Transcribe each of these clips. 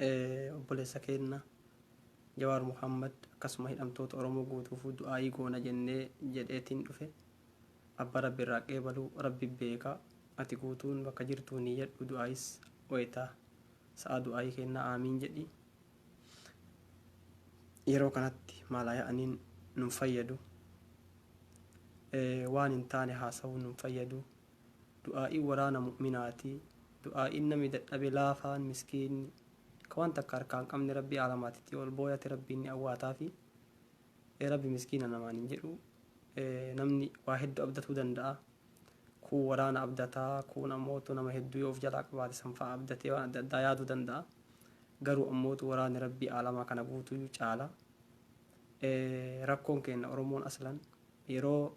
Obboleessa keenna Jawaar Muhammad akkasuma hidhamtoota Oromoo guutuufuu du'aa'ii goona jennee jedheetiin dhufe. Abba Rabbi irraa qeebalu Rabbi beeka. Ati guutuun bakka jirtuu niyyadhu du'aa'is wayta sa'a du'aa'ii keennaa aamiin jedhi. Yeroo kanatti maalaa ya'aniin nun fayyadu. Waan hin taane haasawuun nun fayyadu. Du'aa'iin waraana mu'minaati. Du'aa'iin namni dadhabe laafaan miskiinni ka waan takka harkaa hin qabne Rabbii aalamaatitti ol booyate Rabbiin ni awwaataafi. Ee Rabbi miskiina namaan hin jedhu. Namni waa heddu abdatuu danda'a. Kuun waraana abdata, kuun ammootu nama hedduu yoo of jalaa qabaate san fa'a abdatee waan adda addaa yaaduu danda'a. Garuu ammootu waraanni Rabbii aalamaa kana guutuyyuu caala. Rakkoon keenna Oromoon aslan yeroo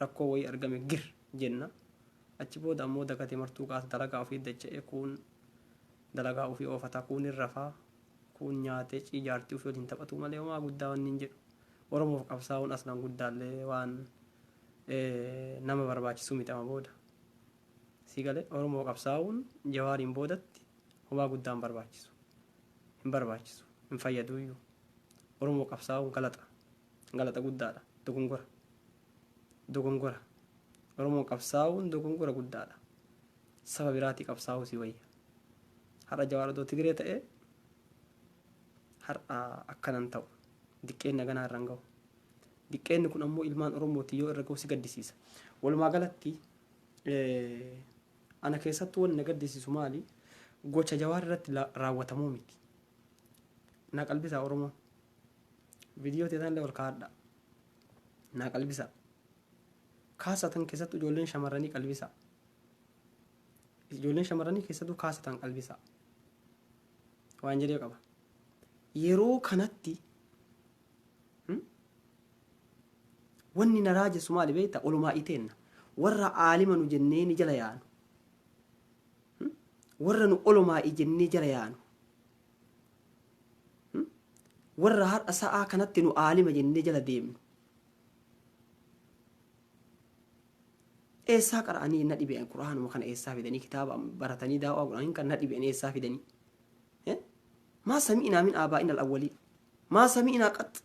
rakkoo wayii argame gir jenna. Achi booda ammoo dagate martuu kaasa dalagaa ofii dacha'ee kuun dalagaa ofii oofata, kuun hin rafaa, kuun nyaatee cii jaartii ofii waliin taphatuu malee homaa guddaa wanni hin jedhu. Oromoof qabsaa'uun aslan guddaallee waan nama barbaachisuu miti amma booda. Sii galee Oromoo qabsaa'uun Jawaariin boodatti homaa guddaa hin barbaachisu. Hin barbaachisu. Hin fayyaduuyyuu. Oromoo qabsaa'uun galaxa. Galata guddaadha. Dogongora. Dogongora. Oromoon qabsaa'uun dogongora guddaadha. Saba biraatii qabsaa'uu si wayya. Har'a Jawaar odoo Tigree ta'ee har'a akkanan ta'u. Diqqeenni haganaa irra hin gahu. Diqqeenni kun ammoo ilmaan Oromooti yoo irra gahu si gaddisiisa. Walumaa galatti ana keessattuu wanni na gaddisiisu maali? Gocha Jawaar irratti raawwatamuu miti. Na qalbisaa Oromoon. Viidiyoo teetanillee ol kaa'adhaa. Naa qalbisaa. Kaasatan keessattuu ijoolleen shamarranii qalbisaa. Ijoolleen shamarranii keessattuu kaasatan qalbisaa. Waan jedhee qaba. Yeroo kanatti wanni na raajessu maali beektaa? Olumaa iteenna. Warra aalima nu jennee ni jala yaanu. Warra nu olomaa'i jennee jala yaanu. Warra har'a sa'aa kanatti nu aalima jennee jala deemnu. Eessaa qara'anii na dhibe qur'aanuma kana eessaa fidanii kitaaba baratanii daawaa godhanii kan na dhibe eessaa fidanii. Maa sami'inaa min aabaa'ina al-awwaliin. Maa sami'inaa qax.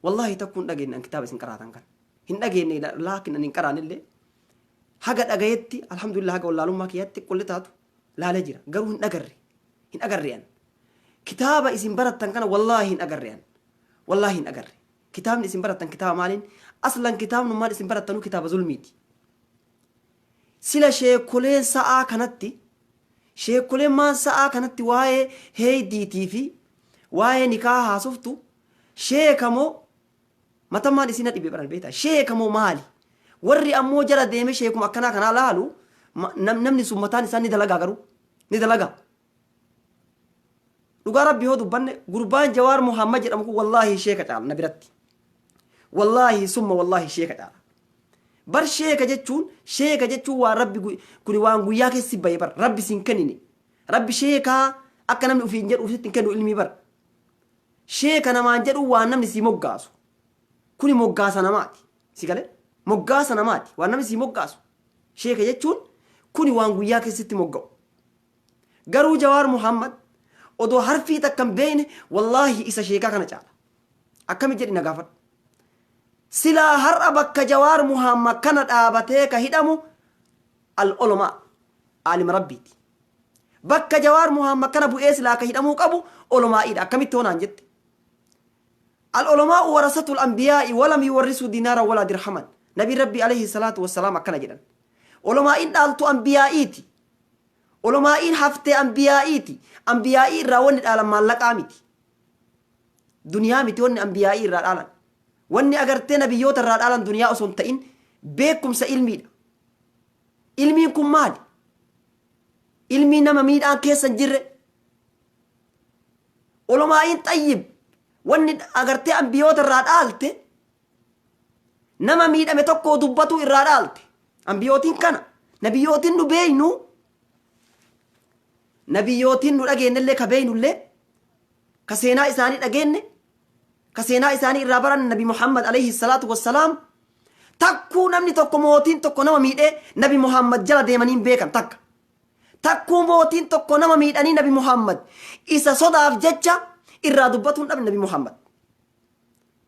Wallaahi takkuu hin dhageenye an kitaaba isin qaraatan kan. Hin dhageenye laakin an hin qaraanillee haga dhagayetti alhamdulillah haga wallaalummaa kiyyatti qulli taatu laalee jira. Garuu hin dhagarre. Hin agarre an. Kitaaba isin barattan kana wallaahi hin agarre an. Wallaahi hin agarre. Kitaabni isin barattan kitaaba maaliin? Aslan kitaabnummaan isin barattanuu kitaaba zulmiiti. Sila sheekoleen sa'aa kanatti sheekoleen maan sa'aa kanatti waa'ee heeydiitii fi waa'ee nikaa haasoftu sheeka moo matammaan isin na dhibe baran beektaa sheeka moo maali? Warri ammoo jala deeme sheekuma akkanaa kanaa laalu namni sun mataan isaa ni dalagaa garuu ni dalagaa. Dhugaa Rabbi yoo dubbanne gurbaan Jawaar Muhammad jedhamu kun wallaahi sheeka caala na biratti. Wallaahi summa wallaahi sheeka caala. Bar sheeka jechuun sheeka jechuun waan Rabbi kuni waan guyyaa keessi bahe bar Rabbi siin kennine. Rabbi sheekaa akka namni ofiin jedhu ofitti hin kennu ilmii bar. Sheeka namaan jedhu waan namni sii moggaasu. Kuni moggaasa namaati. Si galee? Moggaasa namaati. Waan namni sii moggaasu. Sheeka jechuun kuni waan guyyaa keessatti mogga'u. Garuu Jawaar Muhammad odoo harfii takka hin beekne wallaahi isa sheekaa kana caala. Akkami jedhi na gaafadhu. Silaa har'a bakka Jawaar Muhammad kana dhaabatee ka hidhamu al olomaa aalima rabbiiti. Bakka Jawaar Muhammad kana bu'ee silaa ka hidhamuu qabu olomaa'iidha. Akkamitti hoonaan jette? Al olamaa'u warasatul anbiyaa'i walam yuwarrisuu dinaaran walaa dirhaman. Nabiin Rabbii alayhi salaatu wassalaam akkana jedhan. Olomaa'iin dhaaltu anbiyaa'iiti. Olomaa'iin haftee anbiyaa'iiti. Anbiyaa'ii irraa wanni dhaalan maallaqaa miti. Duniyaa miti wanni anbiyaa'ii irraa dhaalan. Wanni agartee nabiyyoota irraa dhaalan duniyaa osoo hin ta'in beekumsa ilmiidha. Ilmiin kun maali? Ilmii nama miidhaan keessa hin jirre. Olomaa'iin xayyib wanni agartee anbiyoota irraa dhaalte nama miidhame tokko dubbatuu irraa dhaalte. Ambiyootiin kana nabiyyootiin nu beeynu nabiyyootiin nu dhageennellee ka beeynullee ka seenaa isaanii dhageenne ka seenaa isaanii irraa baranne nabi Muhammad alayhi salaatu wassalaam takkuu namni tokko mootiin tokko nama miidhee nabi Muhammad jala deemanii hin beekan takka. Takkuu mootiin tokko nama miidhanii nabi Muhammad Isa sodaaf jecha irraa dubbatuu hin dhabne Nabi Muhammad.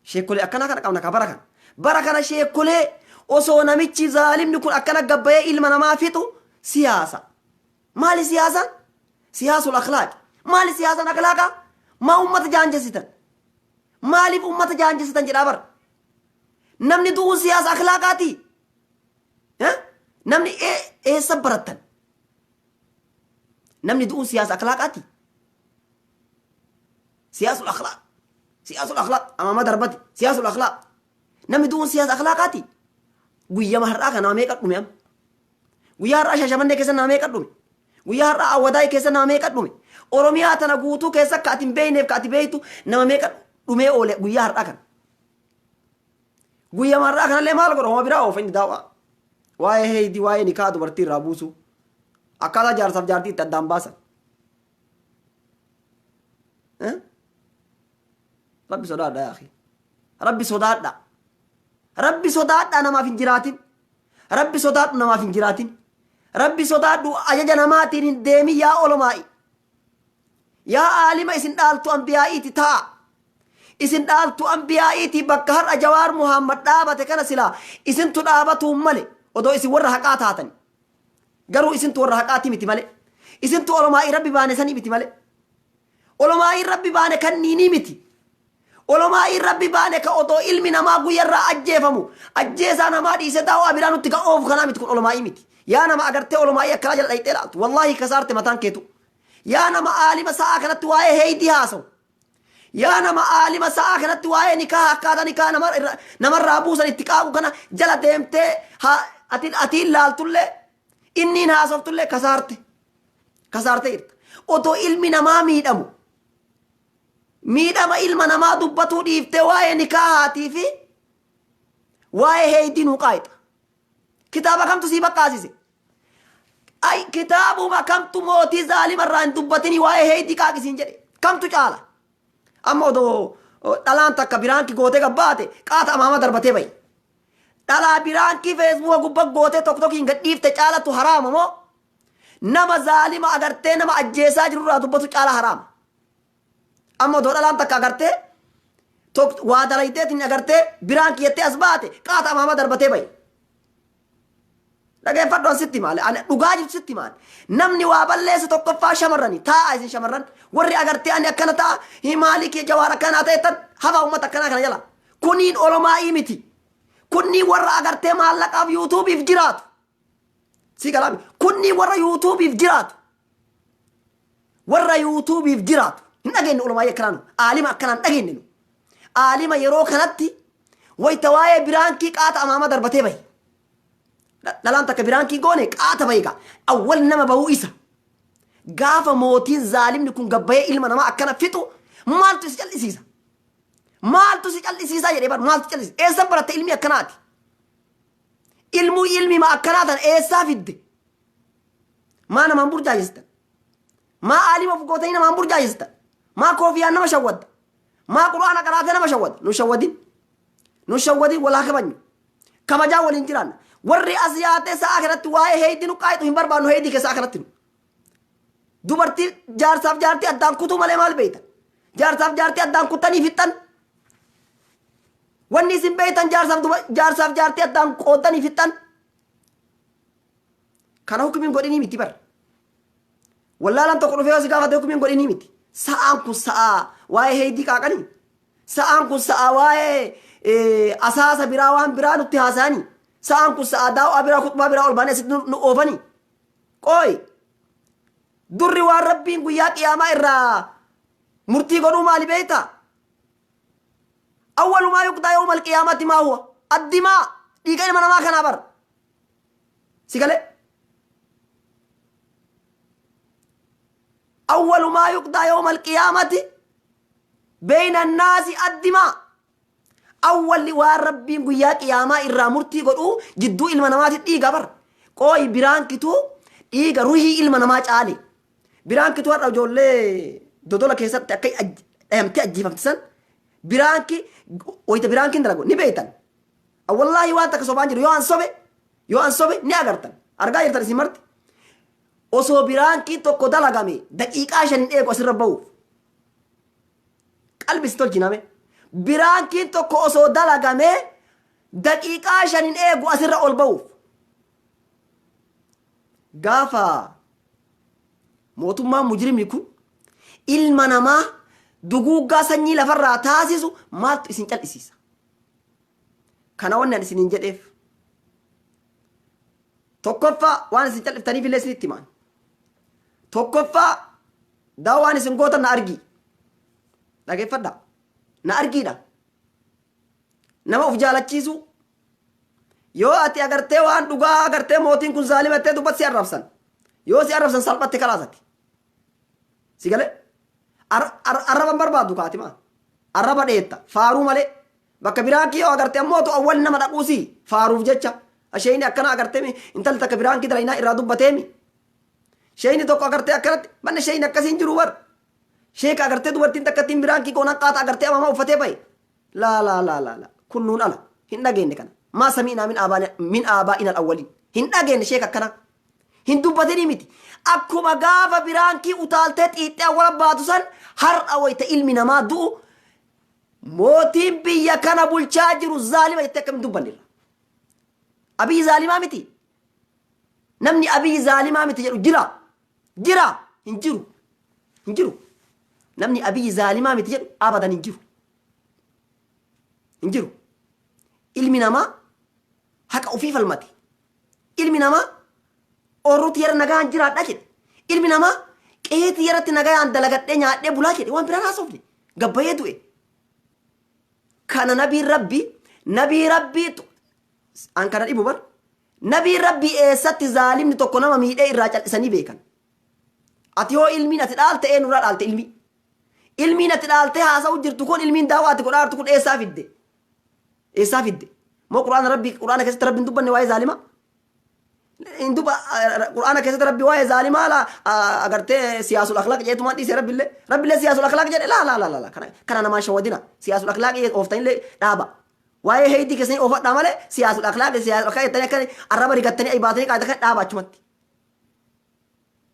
Sheekkolee akkanaa kana qabna ka bara kana. Bara kana sheekkolee osoo namichi zaalimni kun akkana gabbayee ilma namaa fixu siyaasa. Maali siyaasaan? Siyaasul akhlaaqi. Maali siyaasaan akhlaaqaa? Maa ummata jaanjessitan? Maaliif ummata jaanjessitan jedhaa bara. Namni du'uun siyaasa akhlaaqaati. Namni eessa barattan? Namni du'uun siyaasa akhlaaqaati. Siyaasul akhlaaq. Siyaasul akhlaaq. Amaama darbati. Siyaasul akhlaaq. Namni du'uun siyaasa akhlaaqaati. Guyyama har'aa kana nama meeqa dhume amma? Guyyaa har'aa Shaashamannee keessa nama meeqa dhume? Guyyaa har'aa Awwadaay keessa nama meeqa dhume? Oromiyaa tana guutuu keessa ka ati hin beekneef ka ati beektu nama meeqa dhumee oole guyyaa har'aa kana? Guyyama har'aa kanallee maal godha? Homa biraa oofa inni daawwaa. Waa'ee heeydi, waa'ee nikaa dubartii irraa buusuu. Akkaataa jaarsaaf jaartii itti addaan baasan. Eh? Rabbi sodaadha yaa akhi. Rabbi sodaadha. Rabbi sodaadha namaaf hin jiraatin. Rabbi sodaadhu namaaf hin jiraatin. Rabbi sodaadhu ajaja namaatiin hin deemin yaa olomaa'i. Yaa aalima isin dhaaltu ambiyaa'iiti ta'a. Isin dhaaltu ambiyaa'iiti bakka har'a Jawaar Muhammad dhaabate kana silaa isintu dhaabatuun male odoo isin warra haqaa taatani. Garuu isintu warra haqaati miti male. Isintu olomaa'ii Rabbi baane sanii miti male. Olomaa'iin Rabbi baane kanniinii miti. Olomaa'iin Rabbi baane ka odoo ilmi namaa guyyarraa ajjeefamu ajjeesaa namaa dhiisee daawaa biraa nutti ka oofu kanaa miti kun olomaa'ii miti. Yaa nama agartee olomaa'ii akkanaa jala dhayxee laaltu. Wallaahi kasaarte mataan keetu. Yaa nama aalima sa'aa kanatti waa'ee heeydii haasawu. Yaa nama aalima sa'aa kanatti waa'ee nikaa akkaataa nikaa namarraa buusan itti qaaqu kana jala deemtee atiin laaltullee inniin haasoftullee kasaarte. Kasaartee jirta. Otoo ilmi namaa miidhamu miidhama ilma namaa dubbatuu dhiiftee waa'ee nikaahaatii fi waa'ee heeydii nuu qaayixa. Kitaaba kamtu sii baqqaasise? Ay kitaabuma kamtu mootii zaalima irraa hin dubbatinii waa'ee heeydii qaaqisiin jedhe. Kamtu caala? Amma odoo dhalaan takka biraanki gootee gabbaate qaata amaama darbatee bahe. Dhalaa biraankii feesbuuka gubba gootee tokko tokkiin gadhiifte caalatu haraama moo? Nama zaalima agartee nama ajjeesaa jirurraa dubbatu caala haraama. Amma odoo dhalaan takka agartee waa dalayteetiin agartee biraan kiyyattee as baate qaata amaama darbatee bahe. Dhageeffadhu an sitti maali? Ani dhugaa jirtu sitti maali? Namni waa balleessu tokkoffaa shamarrani. Taa'a isin shamarran. Warri agartee ani akkana ta'a maalii kee jawaar akkanaa ta'e tan hafa uummata akkanaa kana jala. Kuniin olomaa'ii miti. Kunniin warra agartee maallaqaaf yuutuubiif jiraatu. Si galaami. Kunniin warra yuutuubiif jiraatu. Warra yuutuubiif jiraatu. Hin dhageenye olomaa'ii akkanaa nu. Aalima akkanaa hin dhageenye nu. Aalima yeroo kanatti wayita waa'ee biraankii qaata amaama darbatee bahe. Dhalaan takka biraankii goone qaata bahe gaa. Awwal nama bahuu isa. Gaafa mootiin zaalimni kun gabbayee ilma namaa akkana fixu maaltu si cal'isiisa? Maaltu si cal'isiisa jedhee bar maaltu cal'isiisa? Eessa baratte ilmi akkanaati? Ilmuu ilmi ma akkanaa tan eessaa fidde? Maa namaan burjaajessitan? Maa aalima of gootanii namaan burjaajessitan? Maa koofiyaan nama shawwadda? Maa qur'aana qaraatee nama shawwadda? Nu shawwadin. Nu shawwadin walaa kabajnu. Kabajaa waliin jiraanna. Warri as yaatee sa'a kanatti waa'ee heeydii nu qaayitu hin barbaannu heeydii kee sa'a kanatti nu. Dubartii jaarsaaf jaartii addaan kutuu malee maal beeytan? Jaarsaaf jaartii addaan kuttanii fixxan. Wanni isin beeytan jaarsaaf jaartii addaan qooddanii fixxan. Kana hukumiin godhinii miti bar. Wallaalaan tokko dhufee yoo si gaafate hukumiin godhinii miti. Sa'aan kun sa'aa waa'ee heeydii qaaqanii. Sa'aan kun sa'aa waa'ee asaasa biraa waan biraa nutti haasa'anii. Sa'aan kun sa'aa daaw'aa biraa kutbaa biraa ol baanee asitti nu oofanii. Qooyi. Durri waan Rabbiin guyyaa qiyaamaa irraa murtii godhuu maali beektaa? Awwalu maa yuqdaa yawmal qiyaamati maa huwa? Addimaa dhiiga ilma namaa kanaa bar. Si galee? Awwalu maa yuqdaa yawmal qiyaamati beeyna annaasi addimaa. Awwalli waan Rabbiin guyyaa qiyaamaa irraa murtii godhuu jidduu ilma namaati dhiiga bar. Qooyi biraan kituu dhiiga ruhii ilma namaa caale. Biraankitu har'a ijoollee dodola keessatti akka dhayamtee ajjeefamte san biraanki wayita biraankiin dalagu ni beektan. Wallaahi waan takka sobaan jiru yoo an sobe ni agartan. Argaa jirtan isin marti. Osoo biraankiin tokko dalagame daqiiqaa 5 hin eegu asirra bahuuf. Qalbi si tolchiname. Biraankiin tokko osoo dalagame daqiiqaa 5 hin eegu asirra ol bahuuf. Gaafa mootummaan mujrimni kun ilma namaa duguuggaa sanyii lafarraa taasisu maaltu isin cal'isiisa? Kana wanni ani isiniin jedheef tokkoffaa waan isin cal'iftaniif illee isinitti himaan. Tokkoffaa daawaan isin gootan na argii. Dhageeffadhaa. Na argiidha. Nama of jaalachiisuu. Yoo ati agartee waan dhugaa agartee mootiin kun zaalima jettee dubbatti si arrabsan. Yoo si arrabsan salphatti kalaasati. Si galee? Arraba hin barbaaddu kaati maa? Arraba dheetta. Faaruu malee. Bakka biraankii yoo agarte ammoo tu awwal nama dhaquusi faaruuf jecha. Sheeyni akkana agartee intalli takka biraankii dalaynaa irraa dubbateemi. Sheeyni tokko agartee akkanatti manni sheeyni akkasii hin jiru bar. Sheeka agartee dubartiin takka ittiin biraankii goonan qaata agartee amamaa uffatee bahe. Laa laa laa laa laa kun nuun ala hin dhageenne kana. Maa sami'naa min aabaana min aabaa'ina al-awwaliin. Hin dhageenne sheeka akkanaa. Hin dubbatinii miti. Akkuma gaafa biraankii utaaltee xiixxee awwala baatu san har'a wayita ilmi namaa du'u mootiin biyya kana bulchaa jiru zaalima jettee akkamiin dubbannirra. Abiyyi zaalimaa miti. Namni Abiyyi zaalimaa miti jedhu jira. Jira. Hin jiru. Hin jiru. Namni Abiyyi zaalimaa miti jedhu abadan hin jiru. Hin jiru. Ilmi namaa haqa ofii falmate. Ilmi namaa oorruutti yara nagaan jiraadha jedhe. Ilmi namaa qe'eetti yaratti nagaan dalagadhee nyaadhee bulaa jedhe waan biraan haasofne. Gabbayee du'e. Kana nabiin rabbii nabii rabbiitu an kana dhibu bar nabiin rabbii eessatti zaalimni tokko nama miidhee irraa cal'isanii beekan. Ati hoo ilmiin ati dhaalte eenyurraa dhaalte ilmii? Ilmiin ati dhaaltee haasa'u jirtu kun ilmiin daawaa ati godhaa jirtu kun eessaa fidde? Eessaa fidde? Moo quraana rabbii quraana keessatti rabbi hin dubbanne waa'ee zaalimaa? Hin dubba quraana keessatti rabbi waa'ee zaalimaa la agartee siyaasul akhlaaq jedheetumaan dhiise rabbillee rabbillee siyaasul akhlaaq jedhe laa laa laa laa kana kana namaan shawadina siyaasul akhlaaq ooftanillee dhaaba. Waa'ee heeydii keessanii oofadhaa malee siyaasul akhlaaq siyaasul akhlaaq jettanii akka arraba rigattanii ay baatanii qaata kan dhaaba achumatti.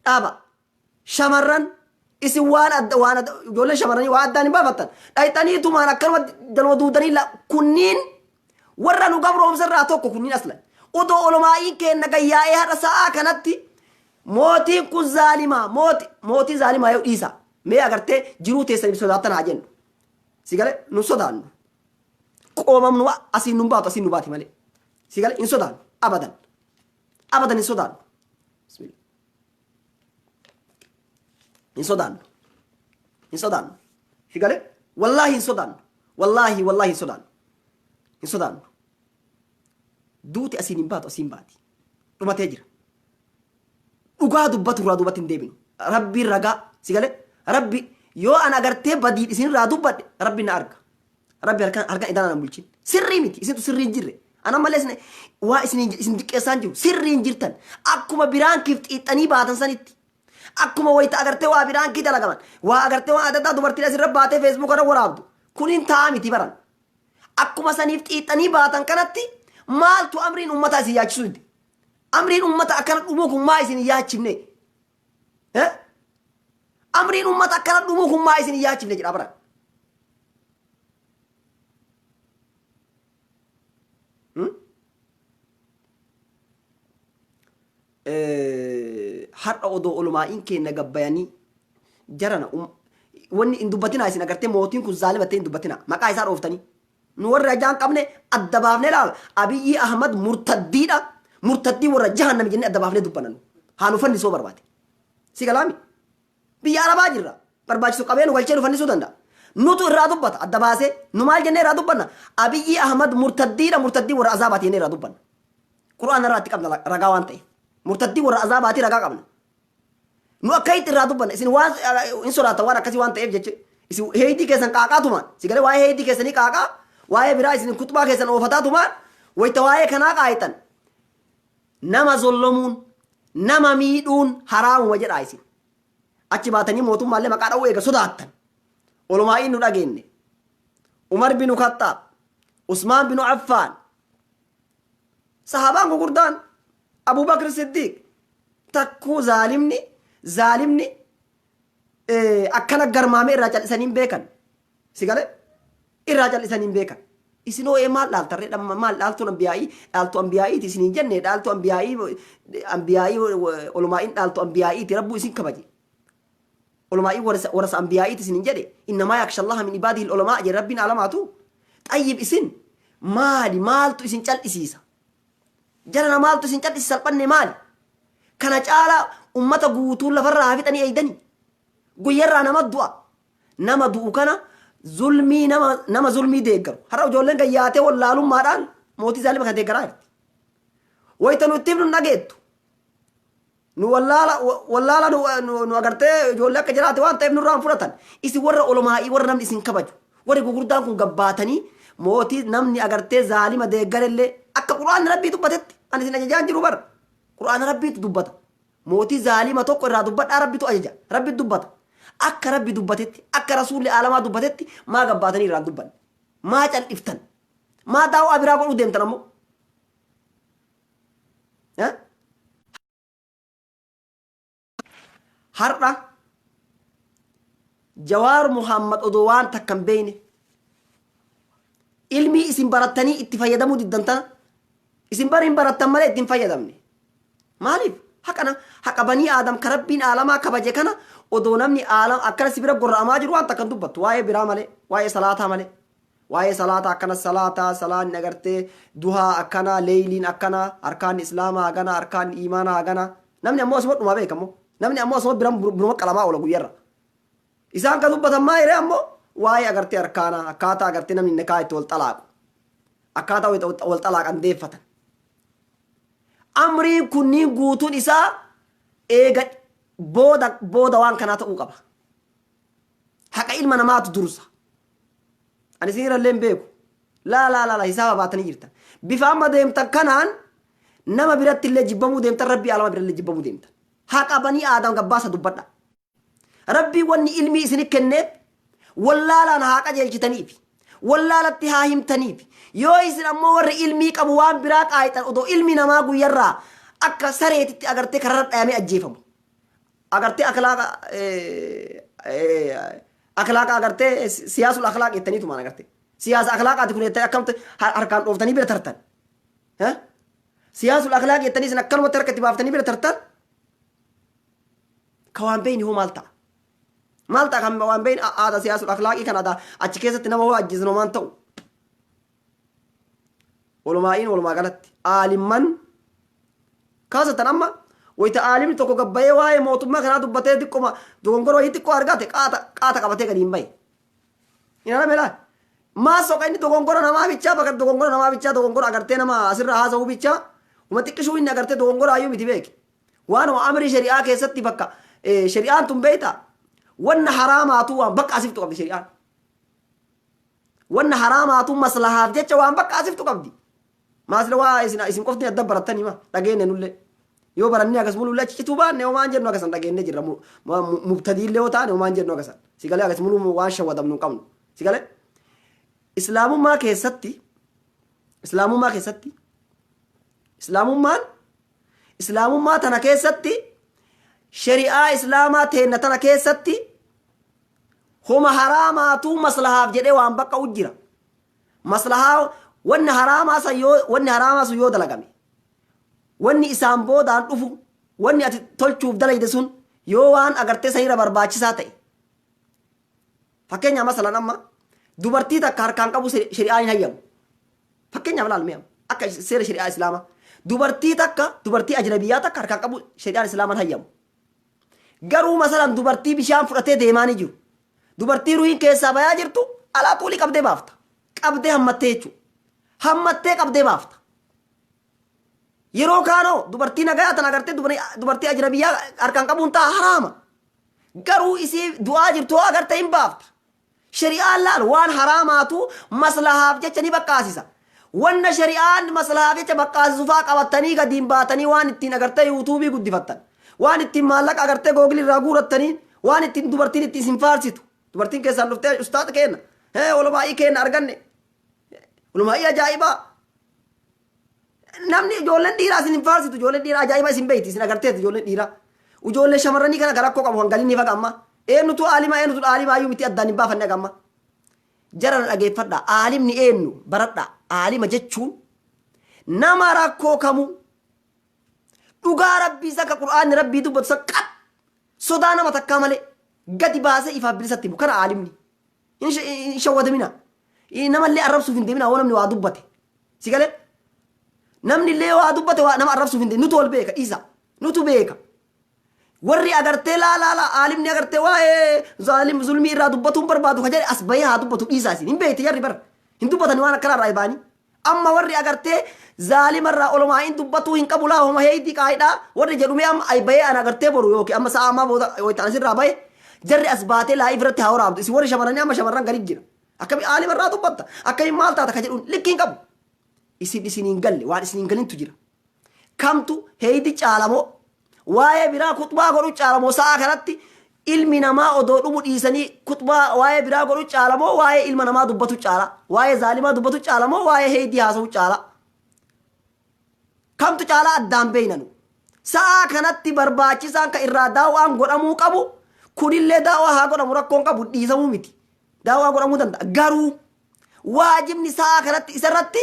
Dhaaba. Shamarran isin waan adda waan adda ijoolleen shamarranii waa addaan hin baafattan. Dhayxanii tumaan akkanuma jaluma duudanii kunniin warra nu gabroomsa irraa tokko kunniin aslan. Odoo olomaa'iin keenna gayyaa'ee har'a sa'aa kanatti mootiin kun zaalimaa mooti mootii zaalimaa yoo dhiisa mee agartee jiruu teessaniif sodaattan haa jennu. Si gale nu sodaannu. Qoomamnu asiin nun baatu asiin nu baati malee. Si gale hin sodaannu abadan. Abadan hin sodaannu. Bismillah. Hin sodaannu. Hin sodaannu. Si gale wallaahi hin sodaannu. Wallaahi wallaahi hin sodaannu. Hin sodaannu. Duuti asiin hin baatu asiin baati. Dhumatee jira. Dhugaa dubbatu irraa duubatti hin deebinu. Rabbiin ragaa si gale rabbi yoo an agartee badii isinirraa dubbadhe rabbi na arga. Rabbi harkaan harkaan idaan anan bulchin. Sirrii miti isintu sirrii hin jirre. Ana malee isin waa isin isin diqqeessaa hin jiru. Sirrii hin jirtan. Akkuma biraan kiif xiixxanii baatan sanitti. Akkuma wayita agartee waa biraan kii dalagaman. Waa agartee waan adda addaa dubartiin asirra baatee feesbuuka irra waraabdu. Kun hin ta'a miti baran. Akkuma saniif xiixxanii baatan kanatti maaltu amriin uummataa isin yaachisuu dide? Amriin uummata akkana dhumuu kun maa isin hin yaachifne? Eh? Amriin uummata akkana dhumuu kun maa isin hin yaachifne jedha baran. Hmm? Har'a odoo olumaa'iin keenna gabbayanii jarana wanni hin dubbatinaa isin agartee mootiin kun zaalima ta'e hin dubbatinaa maqaa isaa dhooftanii Nu warri hajaa hin qabne adda baafnee laala. Abiyyi Ahmad murtaddiidha. Murtaddii warra jahannami jennee adda baafnee dubbanna nu. Haa nu fannisuu barbaade. Si galaami? Biyya Arabaa jirra. Barbaachisu qabee nu galchee nu fannisuu danda'a. Nutu irraa dubbata adda baasee. Nu maal jennee irraa dubbanna? Abiyyi Ahmad murtaddiidha murtaddii warra azaabaati jennee irraa dubbanna. Qur'aana irraa itti qabna ragaa waan ta'eef. Murtaddii warra azaabaati ragaa qabna. Nu akka itti irraa dubbanna isin waan hin sodaattan waan akkasii waan ta'eef jecha isin heeydii keessan qaaqaa tumaan si galee waa'ee heeydii keessanii qaaqaa waa'ee biraa isin kutubaa keessan oofataa tumaan wayita waa'ee kanaa qaayitan nama zollomuun nama miidhuun haraamuma jedhaa isin achi baatanii mootummaallee maqaa dha'uu eega sodaattan olumaa'iin nu dhageenne Umar binu Kaxxaab Usmaan binu Affaan sahaabaan gurguddaan Abubakr Siddiq Takkuu zaalimni zaalimni akkana garmaamee irraa cal'isanii hin beekan. Si galee? Irraa cal'isanii hin beekan. Isin hoo maal dhaaltarree dhamma maal dhaaltuun ambiyaa'ii dhaaltu ambiyaa'iiti isin hin jenne dhaaltu ambiyaa'ii ambiyaa'ii olumaa'iin dhaaltu ambiyaa'iiti rabbuu isin kabaje. Olumaa'iin warasa ambiyaa'iiti isin hin jedhe innamaa yakshallaha min ibaadihi ulamaa jedhe rabbiin alamaatu. Xayyib isin maali maaltu isin cal'isiisa? Jarana maaltu isin cal'isiisa salphanne maali? Kana caalaa ummata guutuu lafarraa haa fixanii eeydanii. Guyyarraa nama du'a. Nama du'u kana zulmii nama nama zulmii deeggaru. Har'a ijoolleen gayyaatee wallaalummaadhaan mootii zaalima kana deeggaraa jirti. Wayita nu itti himnu hin dhageettu. Nu wallaala wallaala nu, nu, nu agartee ijoollee akka jiraate waan ta'eef nurraa hin fudhatan. Isin warra olomaa'ii warra namni isin kabaju. Warri gurguddaan kun gabbaatanii mootii namni agartee zaalima deeggarellee akka qur'aanni rabbii dubbatetti ani isin ajajaan jiru bara. Qur'aana rabbiitu dubbata. Mootii zaalima tokko irraa dubbadhaa rabbitu ajaja. Rabbi dubbata. Akka rabbi dubbatetti akka rasuulli aalamaa dubbatetti maa gabbaatanii irraa hin dubbanne. Maa cal'iftan. Maa daawaa biraa godhuu deemtan ammoo. Eh? Har'a Jawaar Muhammad odoo waan takka hin beekne ilmii isin barattanii itti fayyadamuu diddan tana isin bari hin barattan malee itti hin fayyadamne. Maaliif? Haqana haqa banii aadam ka rabbiin aalamaa kabaje kana odoo namni aalam akkana si bira gorra'amaa jiru waan takka hin dubbattu waa'ee biraa malee waa'ee salaataa malee. Waa'ee salaata akkana salaata salaanni agartee duhaa akkana leeyliin akkana arkaanni islaamaa hagana arkaanni iimaanaa hagana namni ammoo asuma dhumaa beeka ammoo namni ammoo asuma biran biruma qalamaa oola guyyarra isaan ka dubbatan maa hiree ammoo waa'ee agartee arkaanaa akkaataa agartee namni nikaa itti wal xalaaqu akkaataa wal xalaaqan deeffatan amriin kunniin guutuun isaa eega booda booda waan kanaa ta'uu qaba haqa ilma namaatu dursa Ani isin irra illee hin beeku. Laa laa laa laa hisaaba baatanii jirtan. Bifa amma deemtan kanaan nama biratti illee jibbamuu deemtan rabbii alama bira illee jibbamuu deemtan. Haqa banii aadam gabbaasa dubbadha. Rabbii wanni ilmii isini kenneef wallaalaan haa qajeelchitaniifi. Wallaalatti haa himtaniifi. Yoo isin ammoo warri ilmii qabu waan biraa qaayixan odoo ilmi namaa guyyarraa akka sareetitti agartee kararra dhayamee ajjeefamu. Agartee akhlaaqa Akhlaaqa agartee siyaasul akhlaaq jettaniitumaan agartee. Siyaasa akhlaaqaati kun jettanii akkamtu harkaan dhooftanii bira tartan. Siyaasul akhlaaq jettanii isin akkanumatti harka itti baaftanii bira tartan. Ka waan beeyni hoo maal ta'a? Maal ta'a kan waan beeyni aada siyaasul akhlaaqii kan aadaa achi keessatti nama hoo ajjeesan homaan ta'u. Walumaa'iin walumaa galatti aalimman kaasatan amma wayita aalimni tokko gabbayee waa'ee mootummaa kanaa dubbatee xiqqoma dogongora wayii xiqqoo argate qaata qaata qabatee gadi hin bahe. Hin arame laa. Maa soqa inni dogongora namaa bichaa bakka dogongora namaa bichaa dogongora agartee nama asirra haasa'uu bichaa uma xiqqishuu inni agartee dogongora ayyuu miti beeki. Waanuma amrii shari'aa keessatti bakka shari'aan tun beektaa wanna haraamaatu waan bakka asiftu qabdi shari'aan. Wanna haraamaatu maslahaaf jecha waan bakka asiftu qabdi. Maasila waa isin isin qofti adda barattanii ma dhageenne nullee. Yoo barannee akkas mulullee achi cituu baanne homaan jennu akkasan dhageenne jirra. Mubtadiillee yoo taane homaan jennu akkasan. Si galee akkas muluu waan shawwadamnu hin qabnu. Si galee Islaamummaa keessatti Islaamummaa keessatti Islaamummaan Islaamummaa tana keessatti shari'aa Islaamaa teenna tana keessatti Homa haraamaatuu maslahaaf jedhee waan baqqa'u jira. Maslahaa wanni haraamaa san yoo wanni haraamaa sun yoo dalagame wanni isaan boodaan dhufu wanni ati tolchuuf dalayde sun yoo waan agartee sanirra barbaachisaa ta'e fakkeenyaaf masalan amma dubartii takka harkaan qabu shari'aan hin hayyamu. Fakkeenyaaf laal mee amma akka seera shari'aa islaamaa dubartii takka dubartii ajnabiyyaa takka harkaan qabu shari'aan islaamaan hayyamu. Garuu masalan dubartii bishaan fudhatee deemaa ni jiru. Dubartii ruhiin keessaa bayaa jirtu alaa xuulii qabdee baafta. Qabdee hammattee jechuudha. Hammattee qabdee baafta. Yeroo kaanoo dubartii nagayaa tan agartee dubartii ajnabiyyaa harkaan qabuun ta'a haraama. Garuu isii du'aa jirtu hoo agartee hin baafta. Shari'aan laal waan haraamaatu maslahaaf jecha ni baqqaasisa. Wanna shari'aan maslahaaf jecha baqqaasisu faa qabattanii gadiin baatanii waan ittiin agartee yuutuubii guddifattan. Waan ittiin maallaqa agartee googilii irraa guurattaniin waan ittiin dubartiin ittiin isin faarsitu. Dubartiin keessaan dhuftee ustaaza keenna. Hee olumaa'ii keenna arganne. Olumaa'ii ajaa'ibaa. Namni ijoolleen dhiiraa isin hin faarsitu, ijoolleen dhiiraa ajaa'iba isin beeyti, isin agarteeti ijoolleen dhiiraa. Ijoollee shamarranii kana rakkoo qabu hangalii ni faga amma. Eenyutu aalima, eenyutu aalima iyyuu miti addaan hin baafanne haga amma. Jara na dhageeffadha. Aalimni eenyu baradha. Aalima jechuun nama rakkoo kamuu dhugaa Rabbii isa ka Qur'aanni Rabbii dubbatu san qab sodaa nama takkaa malee gadi baasee ifaaf bilisatti himu kana aalimni. Hin shawwadamina. Namallee arrabsuuf hin deemina yoo namni waa dubbate. Si galee? Namni illee waa dubbate waa nama arrabsuuf hin deemina. Nutu wal beeka dhiisa. Nutu beeka. Warri agartee laa laa laa aalimni agartee waa'ee zaalim zulmii irraa dubbatuun barbaadu ka jedhe as bahee haa dubbatu dhiisaa isin. Hin beekti jarri bara. Hin dubbatani waan akkanaa irraa baanii. Amma warri agartee zaalima irraa olomaa'iin dubbatuu hin qabu laa homa heeydii qaayidhaa warri jedhumee amma ay bahee ana agartee boru yookiin amma sa'a ammaa booda wayita asirraa bahe jarri as baatee laayif irratti haa waraabdu. Isin warri shamarranii amma shamarran gari jira. Akkami aalima irraa dubbatta? Akkami maal taata ka jedhuun likkii hin qabu. Isin isin hin galle, waan isin hin galintu jira. Kamtu heeydi caalamoo, waa'ee biraa kuxbaa godhu caalamoo? Sa'a kanatti ilmi namaa odoo dhumu dhiisanii kuxbaa waa'ee biraa godhu caalamoo, waa'ee ilma namaa dubbatu caala? Waa'ee zaalimaa dubbatu caalamoo, waa'ee heeydii haasa'u caala? Kamtu caalaa addaan beeynanu. Sa'aa kanatti barbaachisaan ka irraa daaw'aan godhamuu qabu kunillee daaw'aa haa godhamu, rakkoon qabu, dhiisamuu miti. Daaw'aa godhamuu danda'a. Garuu waajibni sa'aa kanatti isarratti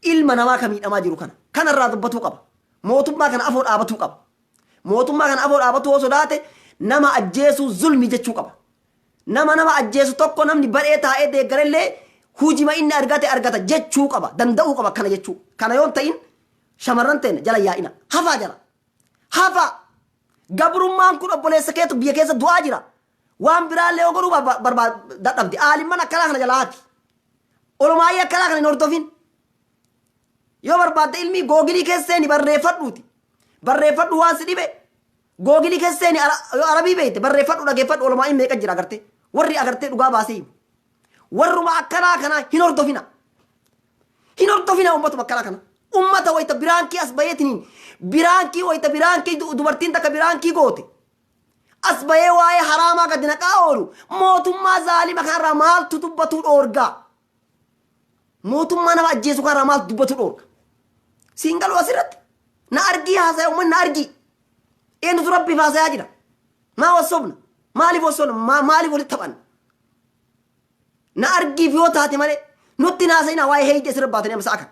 ilma namaa ka miidhamaa jiru kana. Kanarraa dubbatuu qaba. Mootummaa kana afoo dhaabatuu qaba. Mootummaa kana afoo dhaabatuu yoo sodaate nama ajjeesuu zulmi jechuu qaba. Nama nama ajjeesu tokko namni badhee taa'ee deeggarellee hujima inni argate argata jechuu qaba. Danda'uu qaba kana jechuu. Kana yoo hin ta'in shamarran teenya jala yaa'ina. Hafaa jala. Hafaa. Gabrummaan kun obboleessa keetu biyya keessa du'aa jira. Waan biraallee yoo godhuu dadhabde. Aalimman akkanaa kana jalaa hafi. Olumaayii akkanaa kana hin hordofin. Yoo barbaadde ilmii googilii keessa seeni barreeffadhuuti. Barreeffadhu waan si dhibe. Googilii keessa seeni, yoo Arabii beekte barreeffadhu, dhageeffadhu, olomaa'iin meeqa jira agartee. Warri agartee dhugaa baasee himu. Warruma akkanaa kanaa hin hordofina. Hin hordofina uummatuma akkanaa kana. Uummata wayita biraankii as baheetiniin biraankii wayita biraankii dubartiin takka biraankii goote. As bahee waa'ee haraamaa gadi naqaa oolu mootummaa zaalima kanarraa maaltu dubbatuu dhoorgaa? Mootummaa nama ajjeesu kanarraa maaltu dubbatuu dhoorga? Siin galu asirratti. Na argii haasaya uummanni, na argii. Eenyutu Rabbiif haasayaa jira? Maa wassobna? Maaliif wassobna? Maaliif walitti taphanna? Na argiif yoo taate malee nutti hin haasayinaa waa'ee heeydii asirra baatanii amma sa'a kana.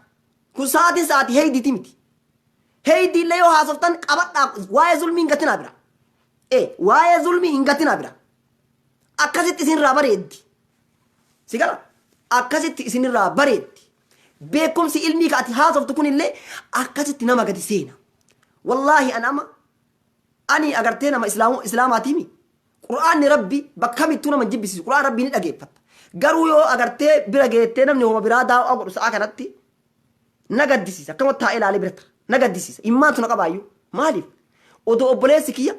Kun sa'aatiin sa'aatii heeydiiti miti. Heeydii illee yoo haasoftan qabadhaa, waa'ee zulmii hin gatinaa bira. Waa'ee zulmii hin gatinaa bira. Akkasitti isinirraa bareeddi. Si gala? Akkasitti isinirraa bareeddi. Beekumsi ilmii ka ati haasoftu kunillee akkasitti nama gadi seena. Wallaahi an amma ani agartee nama islaamaatiimi. Qur'aanni Rabbi bakka kamittuu nama hin jibbisiisu. Qur'aan Rabbii ni dhageeffatta. Garuu yoo agartee bira geettee namni homa biraa daaw'aa godhu sa'aa kanatti na gaddisiisa. Akkama taa'ee ilaalee bira ta'a. Na gaddisiisa. Immaantu na qabaayyuu. Maaliif? Odoo obboleessi kiyya,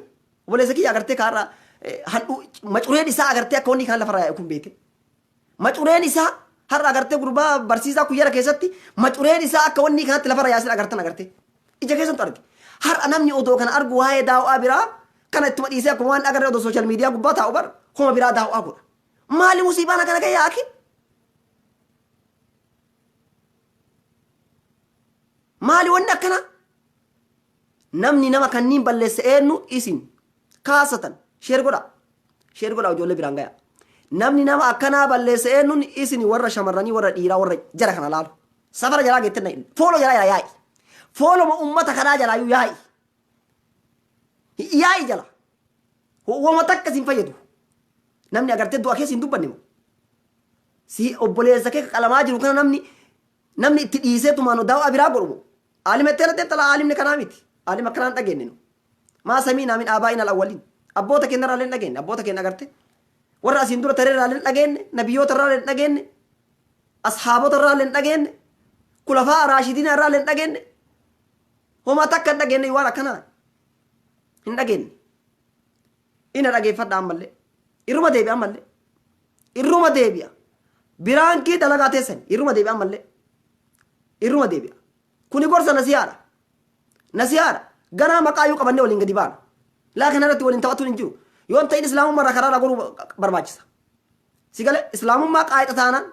obboleessa kiyya agartee kaarraa handhu macureen isaa agartee akka wanni kaan lafarraa yaa'u kun beete. Macureen isaa har'a agartee gurbaa barsiisaa kuyyara keessatti macureen isaa akka wanni kanatti lafarra yaasin agartan agartee. Ija keessantu arge. Har'a namni odoo kana argu waa'ee daaw'aa biraa kana ittuma dhiisee akkuma waan agarre odoo sooshaal miidiyaa gubbaa taa'u bar homa biraa daaw'aa godha. Maali musiibaan akkana ga'e yaa akhi? Maali wanni akkanaa? Namni nama kanniin balleesse eenyu? Isin kaasatan share godhaa. Share godhaa, ijoollee biraan gaya. Namni nama akkanaa balleesse eenyuun? Isin warra shamarranii, warra dhiiraa, warra jara kana laalu. Safara jalaa geettan follow jalaa jalaa yaa'i. Followma ummata kanaa jalaayyuu yaa'i. Yaa'i jala. Wama takka sin fayyadu. Namni agartee du'a keessa hin dubbanne moo? Si obboleessa kee qalamaa jiru kana namni itti dhiisee tumaan daawaa biraa godhu moo? Aalima itti alattee talaa aalimni kanaa miti. Aalima akkanaa hin dhageenye nu. Maa samiinaa min aabaa'ina al-awwaliin. Abboota keenya irraa illee hin dhageenye. Abboota keenya agarte. Warra asiin dura taree irraa illee hin dhageenye. Nabiyyoota irraa illee hin dhageenye. Ashaabota irraa illee hin dhageenye. Kulafaa raashidiina irraa illee hin dhageenye. Homaa takka hin dhageenye, waan akkanaa hin dhageenye. Ina dhageeffadha ammallee. Irruma deebi'a ammallee. Irruma deebi'a. Biraankii dalagaa teessan irruma deebi'a ammallee. Irruma deebi'a. Kuni gorsa nasihaadha. Nasihaadha. Ganaa maqaayyuu qabannee waliin gadi baana. Laa kana irratti waliin taphatuun hin jiru. Yoo hin ta'in islaamummaa irraa karaa goruu barbaachisa. Si galee? Islaamummaa qaayixa taanaan,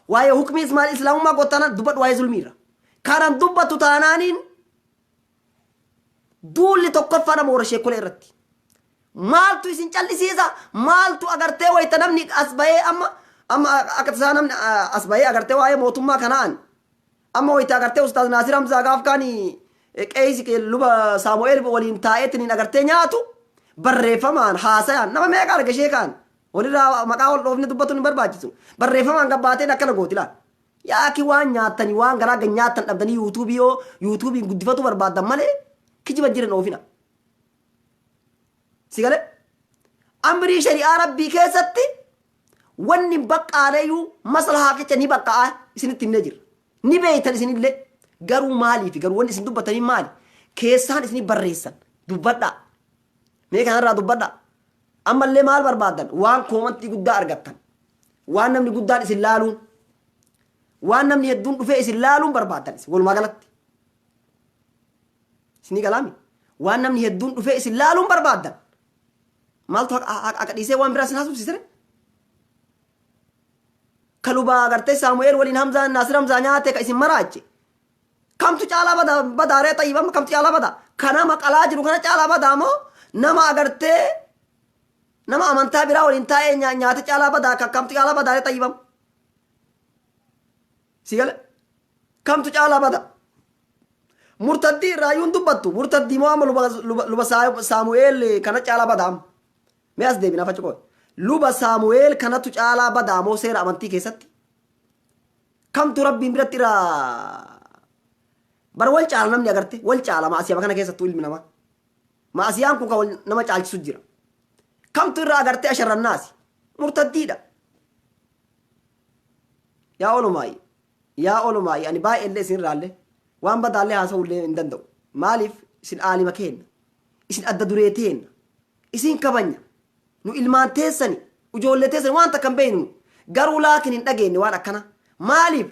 waa'ee hukmii islaamummaa gootaanaan dubbadhu waa'ee zulmii irra. Kanan dubbattu taanaaniin duulli tokkoffaa nama warra sheekolee irratti. Maaltu isin callisiisa? Maaltu agartee wayita namni as bahee amma amma akka tasaa namni as bahee agartee waa'ee mootummaa kanaan amma wayita agartee Ustaaz Naasir Hamzaa gaaf kaani qeeysi luba Saamu'eel waliin taa'eetiin agartee nyaatu barreeffamaan haasayaan nama meeqa arge sheekaan walirraa maqaa wal dhoofne dubbatuun hin barbaachisu. Barreeffamaan gabbaateen akkana gooti laal. Yaaki waan nyaattanii waan garaa gad nyaattan dhabdanii yuutuubii yoo yuutuubiin guddifatu barbaaddan malee kijiba jiran oofina. Si galee? Amrii shari'aa rabbii keessatti wanni baqqaaneyyuu maslahaa kecha ni baqqa'a isinitti himnee jirra. Ni beeytan isinillee garuu maaliifi garuu wanni isin dubbatanii maali? Keessaan isinii barreessan dubbadhaa. Mee kanarraa dubbadhaa. Ammallee maal barbaaddan? Waan koomantii guddaa argattan. Waan namni guddaan isin laaluun. Waan namni hedduun dhufee isin laaluun barbaaddan isin walumaa galatti. Isinii galaami? Waan namni hedduun dhufee isin laaluun barbaaddan. Maaltu haqa dhiisee waan biraa isin haasofsiisere? Ka lubaa agartee Saamu'eel waliin Hamzaa Naasir Hamzaa nyaate ka isin maraache. Kamtu caalaa bada badaaree xayyibama kamtu caalaa bada? Ka nama qalaa jiru kana caalaa badaa moo nama agartee nama amantaa biraa waliin taa'ee nyaate caalaa badaa ka kamtu caalaa badaaree xayyibama? Si gale? Kamtu caalaa bada? Murtaddii irraa iyyuu hin dubbattu. Murtaddii moo amma luba, luba, luba Saamu'eel kana caalaa badaa amma? Mee as deebina faci qoy. Luba Saamu'eel kanatu caalaa badaa moo seera amantii keessatti? Kamtu Rabbiin biratti irraa bar wal caala namni agarte wal caala maasiyama kana keessattuu ilmi namaa. Maasiyaan kun kan wal nama caalchisu jira. Kamtu irraa agartee asharrannaasi? Murtaddiidha. Yaa olomaayi yaa olomaayi ani baay'eellee isin irraallee waan badaallee haasa'ullee hin danda'u. Maaliif isin aalima keenna. Isin adda duree teenna. Isin kabanya. Nu ilmaan teessani, ijoollee teessani waan takka hin beeknu. Garuu laakin hin dhageenne waan akkana. Maaliif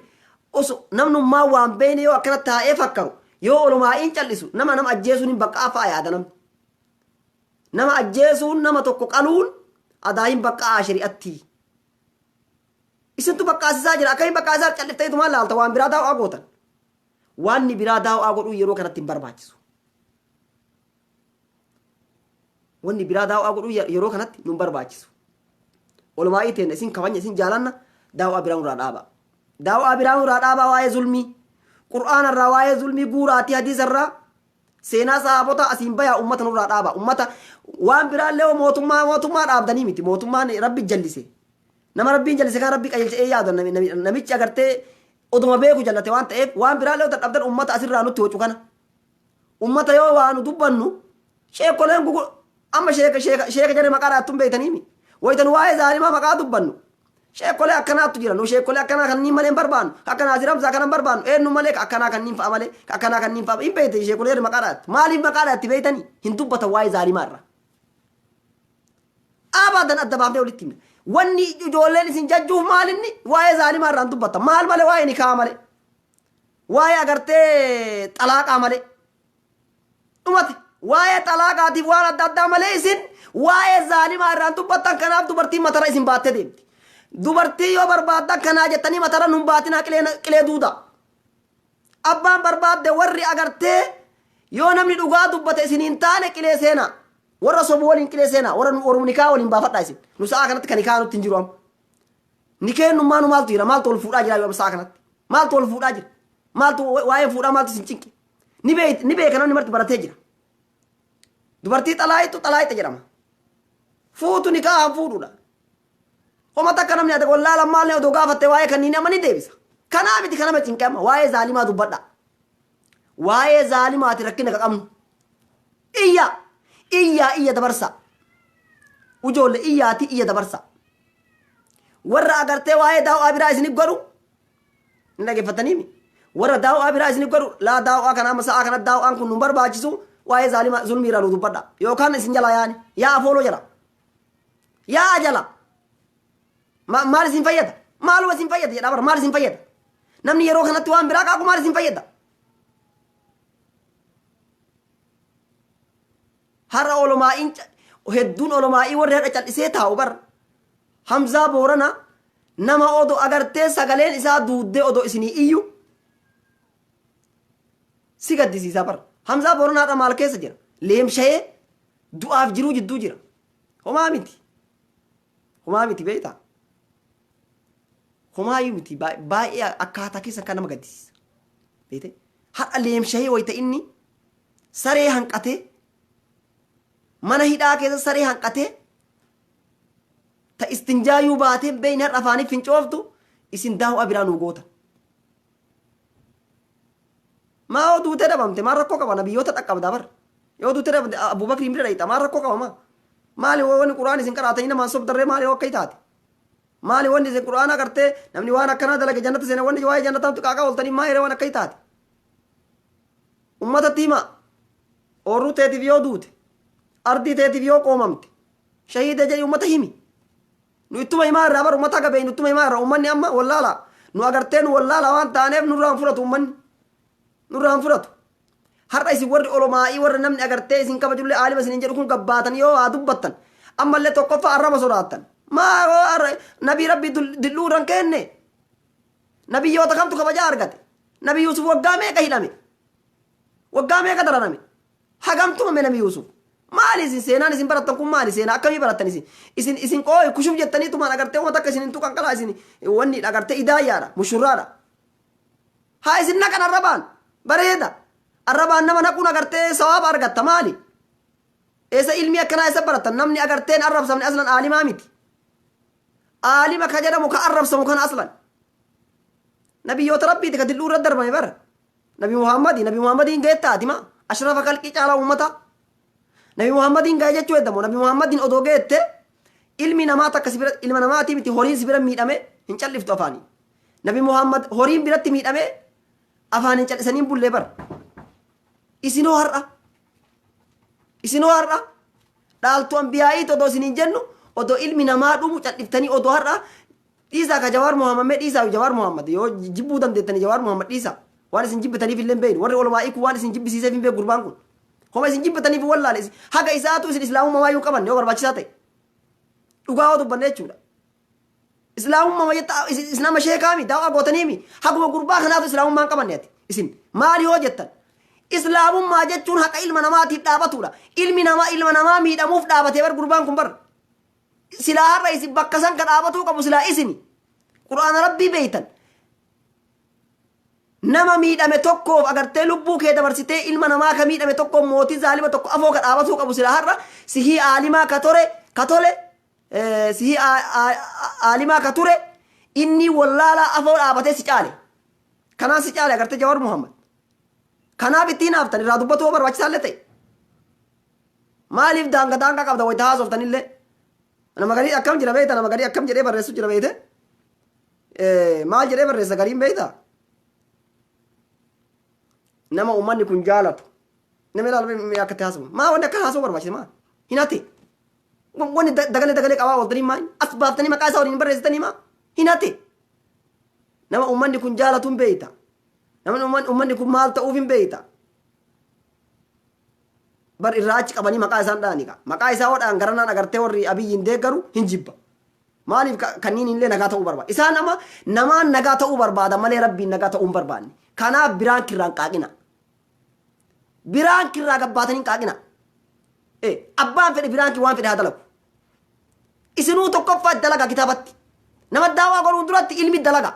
oso namnummaa waan beekne yoo akkana taa'ee fakkaru yoo olomaa'iin callisu nama nama ajjeesuun hin baqqa'aa fa'a yaada namni. Nama ajjeesuun nama tokko qaluun adaa hin baqqa'aa shari'attii. Isintu baqqaasisaa jira akkamiin baqqaasisaa calliftaniitumaan laalta waan biraa daaw'aa gootan. Waanni biraa daaw'aa godhuu yeroo kanatti hin barbaachisu. Wanni biraa daaw'aa godhuu yeroo kanatti nun barbaachisu. Olumaa'ii teenna isin kabanya isin jaalanna daaw'aa biraa nurraa dhaaba. Daaw'aa biraa nurraa dhaabaa waa'ee zulmii. Qur'aana irraa waa'ee zulmii guuraatii hadiisa irraa seenaa sahaabota asiin bayaa ummata nurraa dhaaba. Ummata waan biraallee hoo mootummaa mootummaa dhaabdanii miti. Mootummaan rabbi jallise. Nama rabbiin jallise kan rabbi qajeelche ee yaadu namichi agartee oduma beeku jallate waan ta'eef waan biraallee yoo dadhabdan ummata asirraa nutti wacu kana. Ummata yoo waa nu dubbannu sheekoleen gugu amma sheeka sheeka sheeka jarri maqaa dhaattu hin beektaniimi. Wayita nu waa'ee zaalimaa maqaa dubbannu sheekolee akkanaattu jira nu sheekolee akkanaa kanniin malee hin barbaannu akka Naasir Hamzaa kana hin barbaannu eenyu malee ka akkanaa kanniin fa'a malee ka akkanaa kanniin fa'a hin beektan sheekolee jarri maqaa dhaattu maaliif maqaa dhaatti beektanii hin dubbatan waa'ee zaalimaa irraa. Abadan adda baafnee walitti himna. Wanni ijoolleen isin jajjuuf maalinni waa'ee zaalimaa irraa hin dubbatan maal malee waa'ee nikaa malee. Waa'ee agartee xalaaqaa malee. Dhumate. Waa'ee xalaaqaatiif waan adda addaa malee isin waa'ee zaalimaa irraan dubbattan kanaaf dubartiin matara isin baattee deemti. Dubartii yoo barbaaddan kanaa jettanii matara nun baatinaa qilee qilee duuda. Abbaan barbaadde warri agartee yoo namni dhugaa dubbate isin hin taane qilee seenaa. Warra sobu waliin qilee seenaa. Warra ormu nikaa waliin baafadhaa isin. Nu sa'a kanatti kan nikaa nutti hin jiru amma. Nikeennummaa nu maaltu jira? Maaltu wal fuudhaa jira yoo sa'a kanatti? Maaltu wal fuudhaa jira? Maaltu waa'ee fuudhaa maaltu isin cinqe? Ni beek ni beeka namni marti baratee jira. Dubartii xalaayitu xalaayita jedhama. Fuutu nikaa fuudhuudha. Homa takka namni ati wallaalan maallee odoo gaafatte waa'ee kanniin amma ni deebisa. Kanaa miti kanama cinqe amma waa'ee zaalimaa dubbadha. Waa'ee zaalimaati rakkina ka qabnu. Iyya iyyaa iyya dabarsa. Ujoolle iyyaati iyya dabarsa. Warra agartee waa'ee daaw'aa biraa isinif godhu hin dhaggeeffataniimi. Warra daaw'aa biraa isinif godhu laa daaw'aa kana amma sa'aa kana daaw'aan kun nu barbaachisu waa'ee zaalima zulmii irraa nu dubbadha. Yookaan isin jalaa yaani yaa afooloo jala. Yaa jala. Maal isin fayyada? Maaluma isin fayyada jedhaa bara maal isin fayyada? Namni yeroo kanatti waan biraa qaaqu maal isin fayyada? Har'a olomaa'iin hedduun olomaa'ii warri har'a cal'isee taa'u bar Hamzaa Boorana nama odo agartee sagaleen isaa duuddee odo isinii iyyu Si gaddisiisaa bara. Hamzaa Booranaadha maal keessa jira? Leemsha'ee du'aaf jiruu jidduu jira. Homaa miti. Homaa miti beektaa? Homaayyuu miti baay'ee akkaataa keessa kan nama gaddisiisa. Beekte? Har'a leemsha'ee wayita inni saree hanqatee mana hidhaa keessa saree hanqatee ta istinjaayuu baatee hin beekne har'a afaanii fincooftu isin daawwaa biraa nuu goota. Maa yoo duutee dhabamte maal rakkoo qaba nabiyyoota dhaqqabdaa bar. Yoo duutee dhabamte Abubakriin bira dhayxa maal rakkoo qaba maa. Maali wanni quraan isin qaraatanii namaan sobdarree maali yoo akka taate. Maali wanni isin quraana agartee namni waan akkanaa dalage jannata seena wanni waa'ee jannataa qaaqa ooltanii maa yeroo waan akka taate. Ummatatti hima oorruu teetiif yoo duute ardii teetiif yoo qoomamte shahiida jedhi ummata himi. Nu ittuma himaa irraa bar ummata akka beeknu ittuma himaa irraa ummanni amma wallaala nu agartee nu wallaala waan taaneef nurraa hin fudhatu ummanni nurraa hin fudhatu. Har'a isin warri olomaa'ii warra namni agartee isin kabajullee aalima isin hin jedhu kun gabbaatan yoo waa dubbattan ammallee tokkoffaa arraba sodaattan. Maa nabii rabbii dilluu irra hin kenne nabiyyoota kamtu kabajaa argate nabi Yuusuf waggaa meeqa hidhame waggaa meeqa dararame hagam tumame nabi Yuusuf. Maali isin seenaan isin barattan kun maali seenaa akkamii barattan isin isin isin qooyi kushuf jettanii tumaan agartee waan takka isin hin tuqan qalaa isin wanni agartee idaayyaadha mushurraadha. Haa isin naqan arrabaan bareeda arrabaan nama naquun agartee sawaaba argatta maali? Eessa ilmi akkanaa eessa barattan namni agarteen arrabsamne aslan aalimaa miti. Aalima ka jedhamu ka arrabsamu kana aslan. Nabiyyoota rabbiiti ka dilluu irra darbame bara. Nabi Muhammadi Nabi Muhammadiin geettaati ma ashrafa kalqii caalaa uummata. Nabi Muhammadiin gahe jechuu heddamu Nabi Muhammadiin odoo geette ilmi namaa takka si bira ilma namaatii miti horiin si bira miidhame hin calliftu afaanii. Nabi Muhammad horiin biratti miidhame afaan hin callisanii hin bullee bara. Isinoo har'a isinoo har'a dhaaltu ambiyaa'iit odoo isiniin jennu odoo ilmi namaa dhumu calliftanii odoo har'a dhiisaa ka Jawaar Muhammad mee dhiisaa Jawaar Muhammad yoo jibbuu dandeettanii Jawaar Muhammad dhiisaa waan isin jibbitaniif illee hin beeknu warri olomaa'ii kun waan isin jibbisiiseef hin beeku gurbaan kun homa isin jibbitaniif wallaale haga isaatu isin islaamummaa maayyuu qaban yoo barbaachisaa ta'e dhugaa yoo dubbanne jechuudha. Islaamummaa jetta islaama sheekaami daawaa gootaniimi haguma gurbaa kanaatu islaamummaa hin qabanne ati isin maali yoo jettan islaamummaa jechuun haqa ilma namaatiif dhaabatudha ilmi namaa ilma namaa miidhamuuf dhaabatee bar gurbaan kun bar silaa har'a isin bakka san ka dhaabatuu qabu silaa isini qur'aana rabbii beeytan nama miidhame tokkoof agartee lubbuu kee dabarsitee ilma namaa ka miidhame tokkoof mootii zaalima tokko afoo ka dhaabatuu qabu silaa har'a sihii aalimaa ka tore ka tole sihii aalimaa ka ture inni wallaalaa afoo dhaabatee si caale kanaan si caale agartee Jawaar Muhammad kanaaf ittiin haaftan irraa dubbatuu barbaachisaa illee ta'e maaliif daanga daanga qabda wayita haasoftanillee nama garii akkam jira beekta nama garii akkam jedhee barreessu jira beekte maal jedhee barreessa gariin beekta nama uummanni kun jaalatu nama ilaalu akka itti haasawu maa wanni akka haasa'u barbaachise maa hin hate wanni dagalee dagalee qabaa ooltanii maa as baaftanii maqaa isaa waliin barreessitanii maa hin hate nama uummanni kun jaalatu hin beekta namni uummanni kun maal ta'uuf hin beekta bar irraa achi qabanii maqaa isaan dha'ani ka maqaa isaa yoo dha'an garanaan agartee warri abiyyiin deeggaru hin jibba maaliif kanniin illee nagaa ta'uu barbaada isaan amma namaan nagaa ta'uu barbaada malee rabbiin nagaa ta'uu hin barbaanne kanaaf biraan kirraan qaaqina biraan kirraa gabbaatanii hin qaaqina abbaan fedhe biraan waan fedhe haa dalagu isinuu tokkoffaa dalagaa kitaabatti nama daawaa godhuun duratti ilmi dalagaa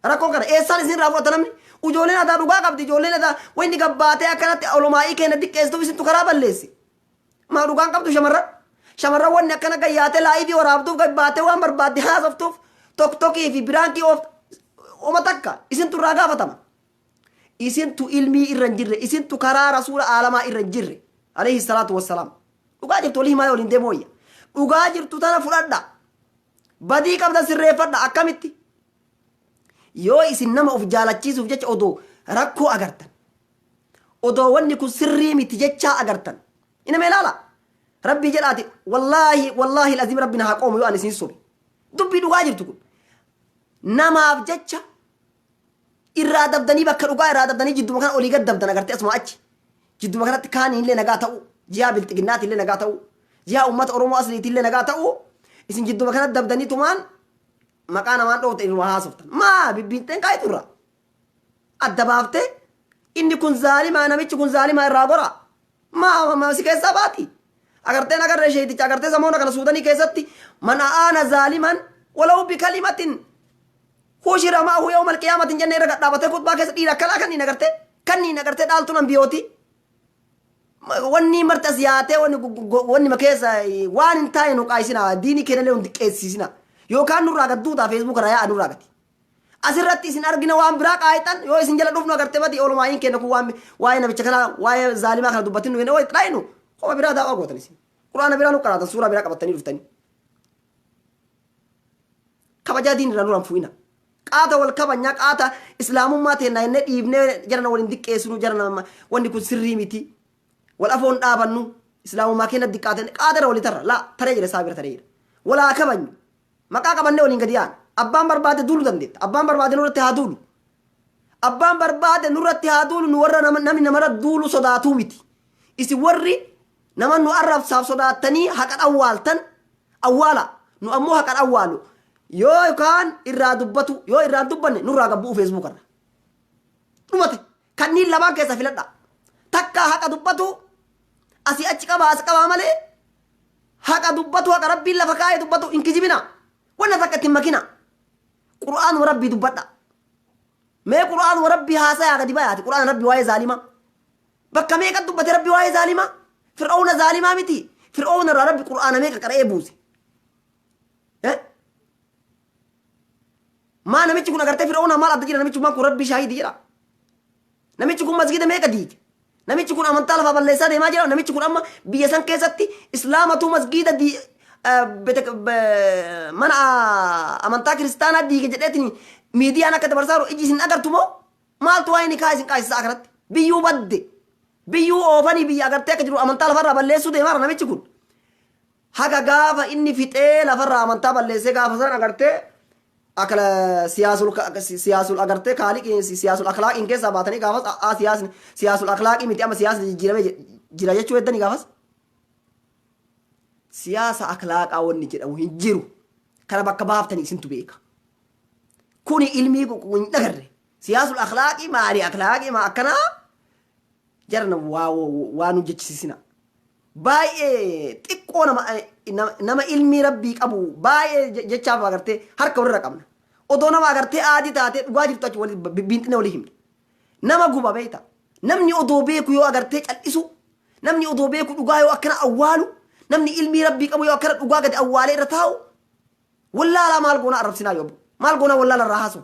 Rakkoon kana eessaan isin irraa fudhata namni? Ijoolleen adaa dhugaa qabdi. Ijoolleen adaa wanni gabbaatee akkanatti olomaa'ii keenya diqqeessituuf isintu karaa balleesse. Maa dhugaan qabdu shamarran? Shamarran wanni akkana gayyaatee laayivii waraabduuf gabbaatee waan barbaadde haasoftuuf toktokii fi biraankii oof oma takka isintu irraa gaafatama. Isintu ilmii irra hin jirre, isintu karaa rasuula aalamaa irra hin jirre. Alayhi salaatu wassalaam. Dhugaa jirtu walii himaa waliin deemuu wayya. Dhugaa jirtu tana fudhadha. Badii qabdan sirreeffadha akkamitti? Yoo isin nama of jaalachiisuuf jecha odoo rakkoo agartan, odoo wanni kun sirrii miti jechaa agartan, inama ilaala. Rabbii jedhaati wallaahi wallaahi lazim rabbi na haa qoomu yoo ani isin sobe. Dubbii dhugaa jirtu kun. Namaaf jecha irraa dabdanii bakka dhugaa irraa dabdanii jidduma kana olii gad dabdan agartee asuma achi. Jidduma kanatti kaaniin illee nagaa ta'uu, jihaa bilxiginnaati illee nagaa ta'uu, jihaa uummata Oromoo asliitii illee nagaa ta'uu, isin jidduma kanatti dabdanii tumaan maqaa namaan dhoofte irraa haasoftan. Maa bibbiinxeen kaayitu irraa. Adda baaftee Inni kun zaalimaa, namichi kun zaalimaa, irraa gora. Maa si keessaa baati? Agarteen agarree sheeticha agartee samoona kana Suudanii keessatti man a'aana zaaliman walaw bikalimatin hushira ma'ahu yawma alqiyaamatin jennee irra gadhaabatee khutbaa keessa dhiira akkanaa kanniin agartee kanniin agartee dhaaltuun ambiyooti. Wanni marti as yaatee wanni ma keessa waan hin taane nu qaayisina, diinii keenyallee nu xiqqeessisina, yookaan nurraa gad duutaa Facebook irraa yaa'a nurraa gati. Asirratti isin argina waan biraa qaayitan yoo isin jala dhufnu agartee mati olumaa'iin keenya kun waan waa'ee namicha kanaa, waa'ee zaalimaa kana dubbatin nu jennee itti dhaayinu qoma biraa daawaa gootan, isin. Quraana biraa nu qaraatan, suuraa biraa qabattanii dhuftanii. Kabajaa diin irraa nurraan fu'ina. Qaata wal kabajnaa, qaata islaamummaa teennaa jennee dhiibnee jarana waliin diqqeessinu, jarana wanni kun sirrii miti. Wal afoon dhaabannu, islaamummaa keenya diqqaatan qaata irra walii tarra laa taree jira, isaa bira taree jira. Walaa kabajnu. Maqaa qabannee waliin gadi yaana. Abbaan barbaade duuluu dandeetta. Abbaan barbaade nurratti haa duulu. Abbaan barbaade nurratti haa duulu, nu warra namni namarra duulu sodaatuu miti. Isin warri nama nu arrabsaaf sodaattanii haqa awwaaltan awwaala. Nu ammoo haqa awwaalu. Yoo yookaan irraa dubbatu, yoo irraa hin dubbanne nurraa gabbu'u Facebook irra. Dhumate. Kanneen lamaan keessa filadha. Takka haqa dubbatu, asii achi qabaa as qabaa malee haqa dubbatu, haqa Rabbiin lafa kaa'ee dubbatu, hin kijibina. Wanna takka ittiin makina. Qur'aanuma Rabbii dubbadha. Mee qur'aanuma Rabbii haasayaa gadi bayaati. Qur'aana Rabbii waa'ee zaalimaa. Bakka meeqa dubbate Rabbi waa'ee zaalimaa? Fir'auna zaalimaa miti. Fir'auna irraa Rabbi qur'aana meeqa qara'ee buuse? Maa namichi kun agartee Fir'auna maal adda jira? Namichi kun Rabbii shaahidi jedha. Namichi kun masgida meeqa diige? Namichi kun amantaa lafaa balleessaa deemaa jira. Namichi kun amma biyya san keessatti islaamatu masgida mana amantaa kiristaanaa diige jedheetiin miidiyaan akka dabarsaa jiru iji isin agartu moo? Maaltu waa'ee nikaa isin qaayisisaa kanatti? Biyyuu badde. Biyyuu oofanii biyya agartee akka jiru amantaa lafarraa balleessuu deemaa jira namichi kun. Haga gaafa inni fixee lafarraa amantaa balleessee gaafa san agartee akala siyaasul siyaasul agartee kaaliqii siyaasul akhlaaqiin keessaa baatanii gaafas aa siyaasni siyaasul akhlaaqii miti, amma siyaasni jijjiiramee jira jechuu heddanii gaafas. Siyaasa akhlaaqaa wanni jedhamu hin jiru. Kana bakka baaftanii isintu beeka. Kuni ilmii hin dhagarre. Siyaasul akhlaaqii maali, akhlaaqii maa akkanaa jarana waa waa nu jechisisina. Baay'ee xiqqoo nama ilmii Rabbii qabu baay'ee jechaaf agartee harka walirra qabna. Odoo nama agartee aadii taatee dhugaa jirtu achi wali bibbiinxinee walii himna. Nama guba beekta. Namni odoo beeku yoo agartee cal'isu, namni odoo beeku dhugaa yoo akkana awwaalu, namni ilmii Rabbii qabu yoo akkana dhugaa gadi awwaalee irra taa'u, wallaalaa maal goonaa arrabsinaa yoo maal goonaa wallaala irraa haasa'u.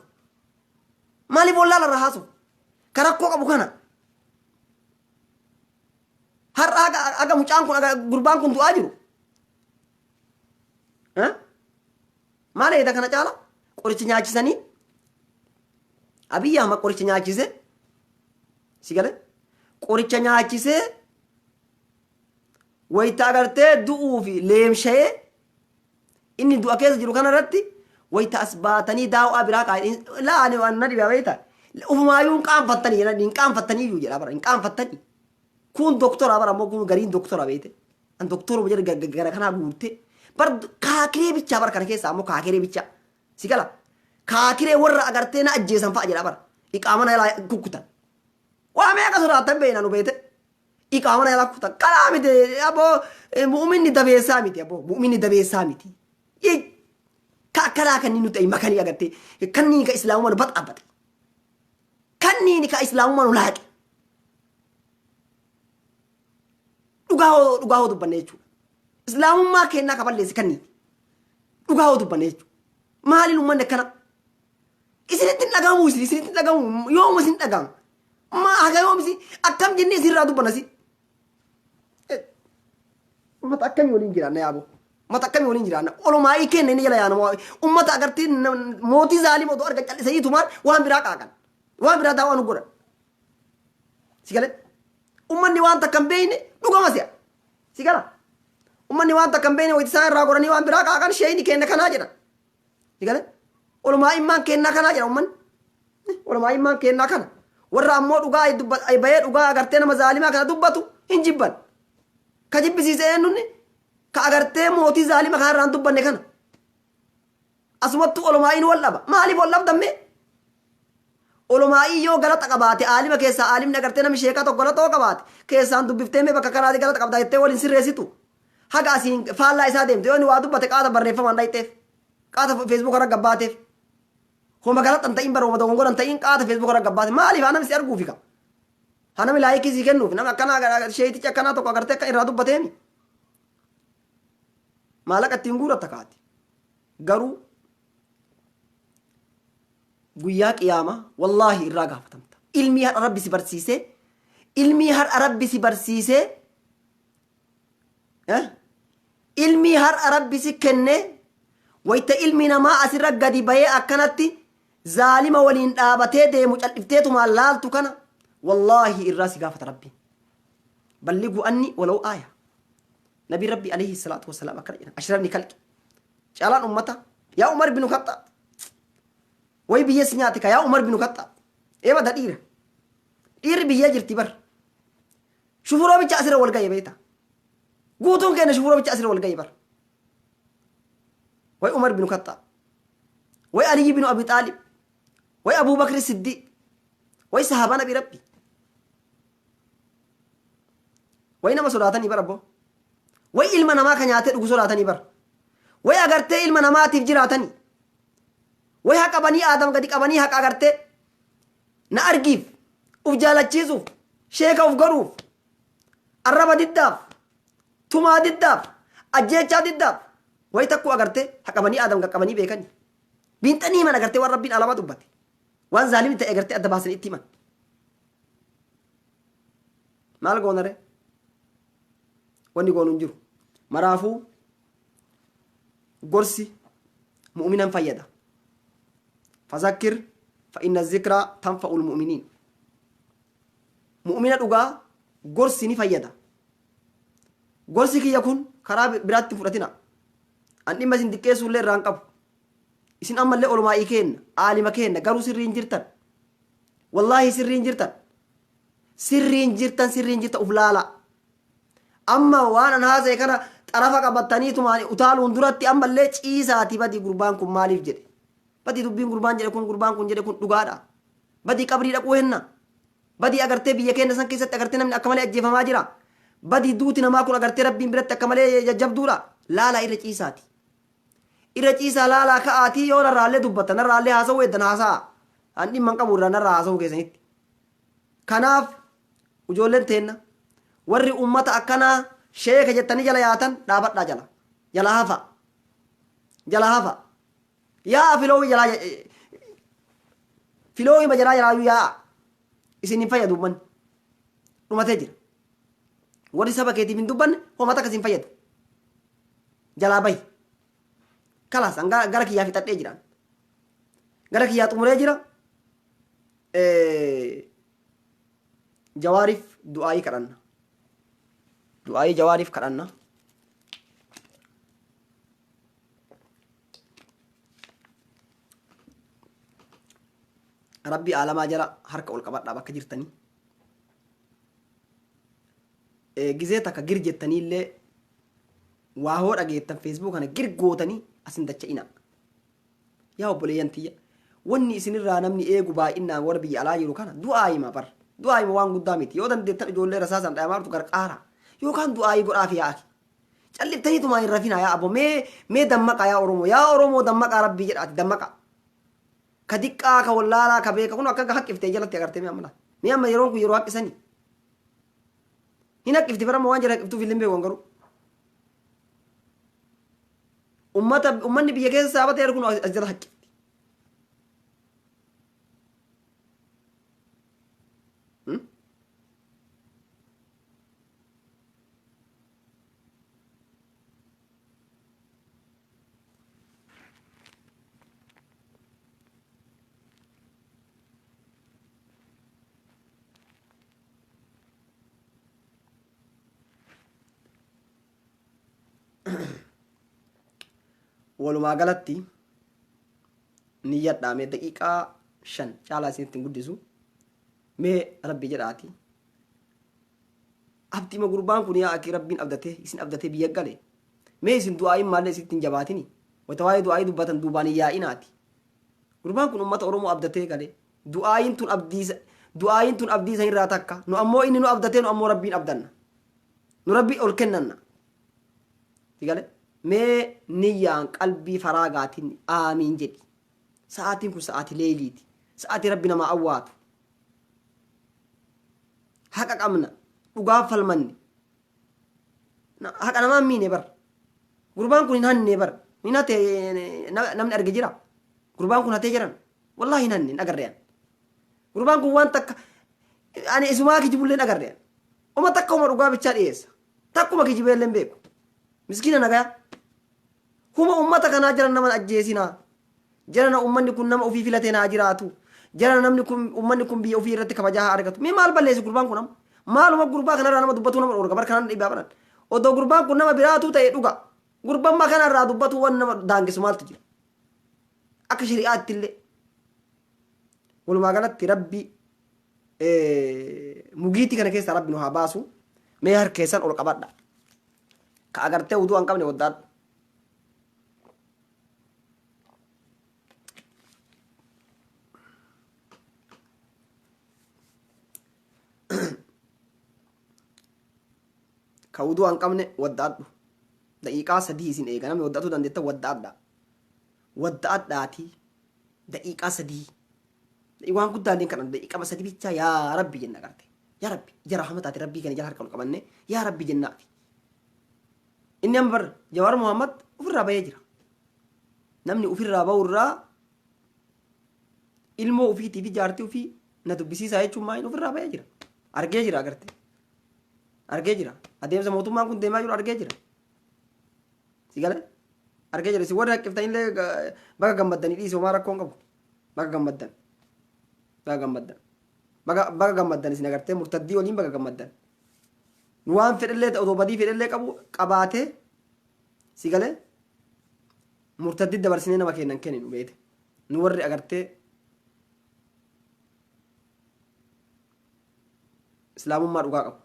Maaliif wallaala irraa haasa'u? Ka rakkoo qabu kana. Har'a haga mucaan kun, haga gurbaan kun du'aa jiru. Maal eeda kana caala? Qoricha nyaachisanii, Abiyyi Ahmad qoricha nyaachisee, si galee, qoricha nyaachisee wayita agartee du'uu fi leemsha'ee inni du'a keessa jiru kana irratti wayita as baatanii daaw'aa biraa kaa'e. Laa, ani waan na dhibaa beektaa, ufumaayyuu hin qaanfattanii jedhan, hin qaanfattanii iyyuu jedha bara, hin qaanfattanii. Kun doktora bara, ammoo kun gariin doktora beekte, an doktoruma jedhe gara kanaa guurte bar kaakiree bichaa bara kana keessa ammoo kaakiree bichaa si gala, kaakiree warra agartee na ajjeesan fa'a jedha bara, iqaama na jalaa kukkutan, waa meeqa sodaattan beekna nu beekte, iqaama na jalaa kukkutan kanaa miti aboo. Mu'uminni dabeessaa miti aboo, mu'uminni dabeessaa miti. Ka akkanaa kanneen nuti makanii agartee kanneen ka islaamummaa nu baxaabbate, kanneen ka islaamummaa nu laaqe, dhugaa hoo, dhugaa hoo dubbanne jechuudha. Islaamummaa kennaa ka balleesse kanneen, dhugaa hoo dubbanne jechuudha. Maaliin uummanni akkana? Isinitti hin dhagahamu, isinitti hin dhagahamu, yooma isin dhagahama? Maa haga yoom isin akkam jennee isinirraa dubbanna si? Uummata akkamii waliin jiraanna yaaboo? Uummata akkamii waliin jiraanna? Olumaayii kenna inni jala yaana. Uummata agartee mootii zaalima odoo argan callisanii tumaan waan biraa qaaqan. Waan biraa daawwaa nu godhan. Si galee? Uummanni waan takka hin beekne dhugama si'a. Si gala? Uummanni waan takka hin beekne wayita isaan irraa godhanii waan biraa qaaqan, sheeyni kenna kanaa jedhan. Si galee? Olumaa immaan kennaa kanaa jedha uummanni. Olumaa immaan kennaa kana. Warra ammoo dhugaa bahee dhugaa agartee nama zaalimaa kana dubbatu hin jibban. Ka jibbisiise eenyunni? Ka agartee mootii zaalima kana irraa hin dubbanne kana. Asumattuu olomaa'iin wal dhaba. Maaliif wal dhabdamme? Olomaa'ii yoo galata qabaate, aalima keessaa aalimni agartee namni sheekaa tokko galata yoo qabaate, keessaan dubbiftee mee bakka kanaati galata qabdaa jettee waliin sirreessitu. Haga asiin faallaa isaa deemte, yoo inni waa dubbate qaata barreeffamaan dhayxeef, qaata Facebook irra gabbaateef. Homa galata hin ta'in bara, homa dogongora hin ta'in qaata Facebook irra gabbaate. Maaliif? Haa namni si arguufi ka. Haa namni laayikii sii kennuufi. Namni akkanaa, sheetichi akkanaa tokko agartee akka irraa dubbateemi. Maallaqa ittiin guuratta kaati. Garuu guyyaa qiyaamaa wallaahi irraa gaafatamta. Ilmii har'a Rabbi si barsiisee, ilmii har'a Rabbi si barsiisee, eh? Ilmii har'a Rabbi si kennee, wayta ilmi namaa asirra gadi bahee akkanatti zaalima waliin dhaabatee deemu cal'ifteetumaan laaltu kana, wallaahi irraa si gaafata Rabbiin. Balliguu anni walaw aaya. Nabi Rabbi alayhi salaatu wassalaam akkana jedhan. Ashrafni kalqi. Caalaan ummata. Yaa Umar binu Khaxxaab. Way biyya si nyaate ka yaa Umar binu Khaxxaab. Eeba da dhiira. Dhiirri biyya jirti bar. Shufuroo bicha asirra wal ga'e beekta. Guutuun keenya shufuroo bicha asirra wal ga'e bar. Way Umar binu Khaxxaab. Way Aliyyi binu Abi Xaalib. Way Abuu Bakri Siddiq. Way sahaabaa Nabi Rabbi. Way nama sodaatanii bar abboo. Way ilma namaa ka nyaatee dhugu sodaatanii bar. Way agartee ilma namaatiif jiraatanii. Way haqa banii Aadam gadi qabanii haqa agartee na argiif, uf jaalachiisuuf, sheeka uf godhuuf, arraba diddaaf, tumaa diddaaf, ajjeechaa diddaaf. Way takkuu agartee haqa banii Aadam qaqqabanii beekanii. Biinxanii himan agartee waan Rabbiin alamaa dubbate. Waan zaalimni ta'e agartee adda baasanii itti himan. Maal goonare? Wanni goonu hin jiru. Maraafuu gorsi mu'minan fayyada. Fazakkir fa inna zikraa tanfa'ul mu'miniin. Mu'mina dhugaa gorsi ni fayyada. Gorsi kiyya kun karaa biraatti hin fudhatina. An dhimma isin xiqqeessuu illee irraa hin qabu. Isin ammallee olumaa'ii keenna, aalima keenna, garuu sirrii hin jirtan. Wallaahi sirrii hin jirtan. Sirrii hin jirtan, sirrii hin jirtan, uf laalaa. Amma waan an haasa'e kana xarafa qabattaniitumaan utaaluun duratti ammallee ciisaati badi gurbaan kun maaliif jedhe. Badi dubbiin gurbaan jedhe kun, gurbaan kun jedhe kun dhugaadha. Badi qabrii dhaquu henna. Badi agartee biyya keenya san keessatti agartee namni akka malee ajjeefamaa jira. Badi duuti namaa kun agartee Rabbiin biratti akka malee jajjabduudha. Laalaa irra ciisaati. Irra ciisaa laalaa ka'aatii yoo narraallee dubbatta, narraallee haasa'uu heddan haasa'a. An dhimma hin qabu irraa narraa haasa'uu keessanitti. Kanaaf ijoolleen teenna warri ummata akkanaa sheeka jettanii jala yaatan dhaabadhaa jala. Jala hafa. Jala hafa. Yaa'a filoowii jalaa, filoowii majalaa jalaayyuu yaa'a. Isin hin fayyadu ummanni. Dhumatee jira. Warri saba keetiif hin dubbanne homa takka isin fayyadu. Jalaa bahi. Kalaas an gara kiyyaa fixadhee jiraan. Gara kiyyaa xumuree jira. Jawaariif du'aayii kadhanna. Du'aayii Jawaariif kadhanna. Rabbi aalamaa jala harka ol qabadhaa bakka jirtanii. Gizee takka gir jettanii illee waa hoo dhageettan Facebook kana gir gootanii as hin dacha'inaa. Yaa obboleeyyan tiyya, wanni isinirraa namni eegu baay'innaan warra biyya alaa jiru kana du'aayima bar. Du'aayima waan guddaa miti. Yoo dandeettan ijoollee rasaasaan dhayamaa jirtu garqaara. Yookaan du'aayii godhaafi yaa akhi. Calliftaniitumaa hin rafinaa yaa abbo. Mee mee dammaqaa yaa Oromoo. Yaa Oromoo dammaqaa, Rabbii jedhaati dammaqaa. Ka diqqaa, ka wallaalaa, ka beeka kun akka haqqiftee jalatti agartee mee amma laata. Mee amma yeroon kun yeroo haqqisanii. Hin haqqifti bara amma waan jara haqqiftuuf illee hin beeku garuu. Ummata, ummanni biyya keessa saabatee kun as jala haqqifti. Walumaa galatti niyyadhaa, mee daqiiqaa 5 caalaa isinitti hin guddisu. Mee Rabbi jedhaati, abdima gurbaan kun yaa akii Rabbiin abdatee isin abdatee biyya gale, mee isin du'aa'iin maallee isinitti hin jabaatini. Wayta waa'ee du'aa'ii dubbatan duubaan hin yaa'inaati. Gurbaan kun ummata Oromoo abdatee gale. Du'aayiin tun abdii du'aayiin tun abdii sanirraa takka. Nu ammoo inni nu abdatee nu ammoo Rabbiin abdanna. Nu Rabbi ol kennanna. Si gale? Mee niyyaan qalbii faraagaatiin aamiin jedhi. Sa'aatiin kun sa'aatii leeyliiti. Sa'aatii Rabbi namaa awwaatu. Haqa qabna. Dhugaa falmanne. Haqa namaa hin miine bar. Gurbaan kun hin hanne bar. Hin hate namni arge jira. Gurbaan kun hatee jiran. Wallaahi hin hanne hin agarre an. Gurbaan kun waan takka ani isumaa kijibullee hin agarre an. Uma takka uma dhugaa bichaa dhiyeessa. Takkuma kijibeellee hin beeku. Miskiina nagaya. Huma ummata kanaa jiran nama ajjeesinaa. Jarana ummanni kun nama ofii filateen haa jiraatu. Jarana namni kun ummanni kun biyya ofii irratti kabajaa haa argatu. Mee maal balleesse gurbaan kun amma? Maaluma gurbaa kanarraa nama dubbatuu nama dhorga bar kanaan dhibaa baran. Odoo gurbaan kun nama biraatuu ta'e dhuga. Gurbamma kanarraa dubbatuu waan nama daangessu maaltu jira? Akka shari'aatti illee. Walumaa galatti Rabbi mugiitii kana keessaa Rabbi nu haa baasu. Mee harkeessan ol qabadha. Ka agartee uduu hin qabne waddaadhu. Ka wudu'a hin qabne wadda'adhu. Daqiiqaa sadii isin eega. Namni wadda'atuu dandeettan wadda'adha. Wadda'adhaatii daqiiqaa sadii. Waan guddaa illee kadhannu daqiiqaa sadii bichaa yaa Rabbi jenna garte. Yaa Rabbi ija rahmataati Rabbii kana jala harka ol qabanne yaa Rabbi jennaafi. Inni amma bar Jawaar Muhammad ofirraa bahee jira. Namni ofirraa bahu irraa ilmoo ofiitii fi jaartii ofii na dubbisiisaa jechuun maayini ofirraa bahee jira. Argee jira agarte. Argee jira. Adeemsa mootummaan kun deemaa jiru argee jira. Si galee? Argee jira. Isin warri haqqiftanillee baga gammaddanii dhiisi homaa rakkoon qabu. Baga gammaddan. Baga gammaddan. Baga baga gammaddan isin agartee murtaddii waliin baga gammaddan. Nu waan fedhellee ta'u otoo badii fedhellee qabu qabaatee si galee murtaddii dabarsinee nama kennan kenninu beete. Nu warri agartee islaamummaa dhugaa qabu.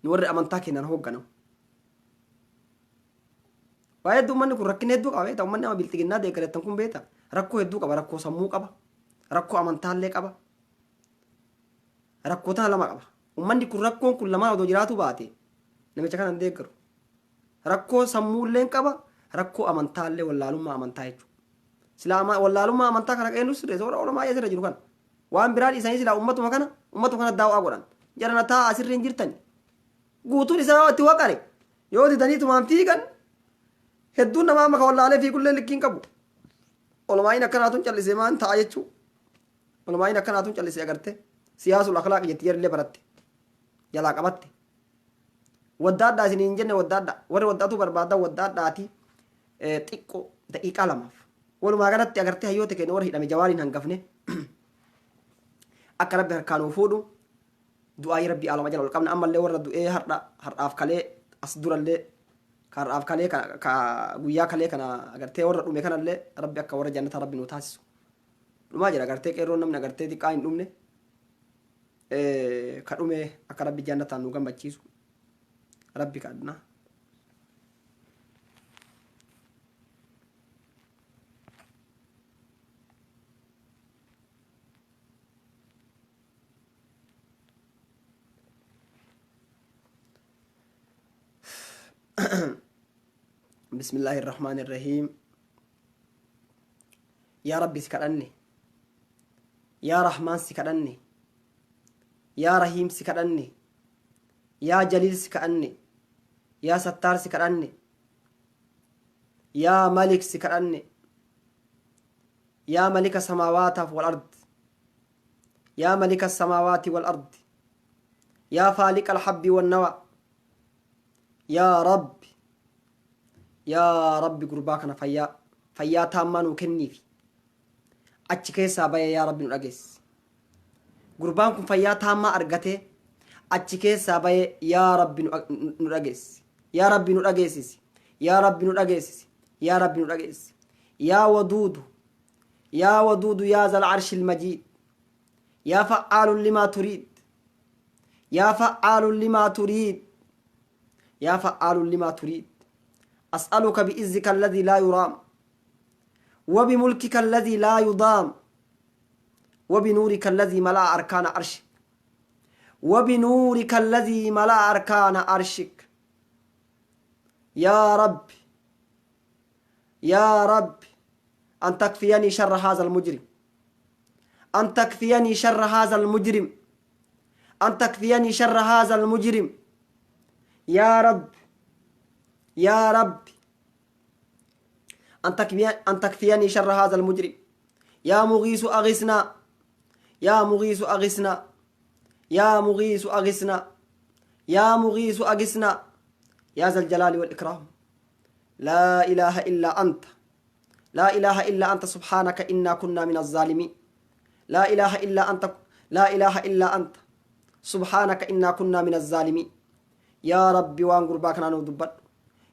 Nu warri amantaa kennan hoogganamu. Waa hedduu uummanni kun rakkina hedduu qaba beektaa uummanni amma bilxiginnaa deeggarattan kun beektaa rakkoo hedduu qaba rakkoo sammuu qaba rakkoo amantaallee qaba rakkoo tana lama qaba uummanni kun rakkoon kun lamaan odoo jiraatu baate namicha kana hin deeggaru rakkoo sammuulleen qaba rakkoo amantaallee wallaalummaa amantaa jechuudha silaa wallaalummaa amantaa kana eenyu sirreessa warra olamaa asirra jiru kana waan biraa dhiisanii silaa ummatuma kana daawaa godhan jarana taa'aa asirra hin jirtani guutuun isaa itti waqare yoo didanii tumaan fiigan hedduun namaa amma ka wallaalee fiigullee likkii hin qabu. Olmaa'iin akkanaatuun callisee maan ta'a jechuu. Olmaa'iin akkanaatuun callisee agarte siyaasul akhlaaq jetti jarillee baratte jalaa qabatte. Waddaadhaa isin hin jenne waddaadhaa warri waddaatuu barbaadan waddaadhaati xiqqoo daqiiqaa lamaaf. Walumaa galatti agartee hayyoota keenya warra hidhame jawaariin hangafne akka rabbi harkaa nuu fuudhu Du'aa'ii Rabbii aalama jala ol qabna. Ammallee warra du'ee har'a har'aaf kalee as durallee ka har'aaf kalee ka, ka guyyaa kalee kana agartee warra dhume kanallee Rabbi akka warra jannataa Rabbi nu taasisu. Dhumaa jira agartee qeerroon namni agartee xiqqaa hin dhumne ka dhume akka Rabbi jannataan nu gammachiisu Rabbi kadhna. بسم الله الرحمن الرحيم يا ربي سكرني يا رحمن سكرني يا رحيم سكرني يا جليل سكرني يا ستار سكرني يا ملك سكرني يا ملك السماوات والأرض Yaa malika samaawaati wal ardi Yaa faaliqa alhabbi wan nawa Yaa Rabbi Yaa Rabbi gurbaa kana fayyaa fayyaa taammaa nuu kenniifi achi keessaa bayee yaa Rabbi nu dhageessi gurbaan kun fayyaa taammaa argatee achi keessaa bayee yaa Rabbi nu dhageessi yaa Rabbi nu dhageessisi yaa Rabbi nu dhageessisi yaa Rabbi nu dhageessi yaa waduudu Yaa waduudu yaa zal arshil majiid Yaa fa'aalun limaa turiid Yaa fa'aalun limaa turiid Yaa fa'aalun limaa turiid As'aluka bi'izzika alladhii laa yuraam Wa bimulkika alladhii laa yudaam وبنورك الذي ملأ أركان عرشك، وبنورك الذي ملأ أركان عرشك، يا رب، يا رب، أن تكفيني شر هذا المجرم، أن تكفيني شر هذا المجرم، أن تكفيني شر هذا المجرم. يا رب، يا رب، أن تكفيني شر هذا المجرم. يا مغيث أغثنا، يا مغيث أغثنا، يا مغيث أغثنا، يا مغيث أغثنا، يا ذا الجلال والإكرام. لا إله إلا أنت، لا إله إلا أنت، سبحانك إنا كنا من الظالمين. لا إله إلا أنت، لا إله إلا أنت، سبحانك إنا كنا من الظالمين. يا ربي waan gurbaa kanaa nuu dubbadhu.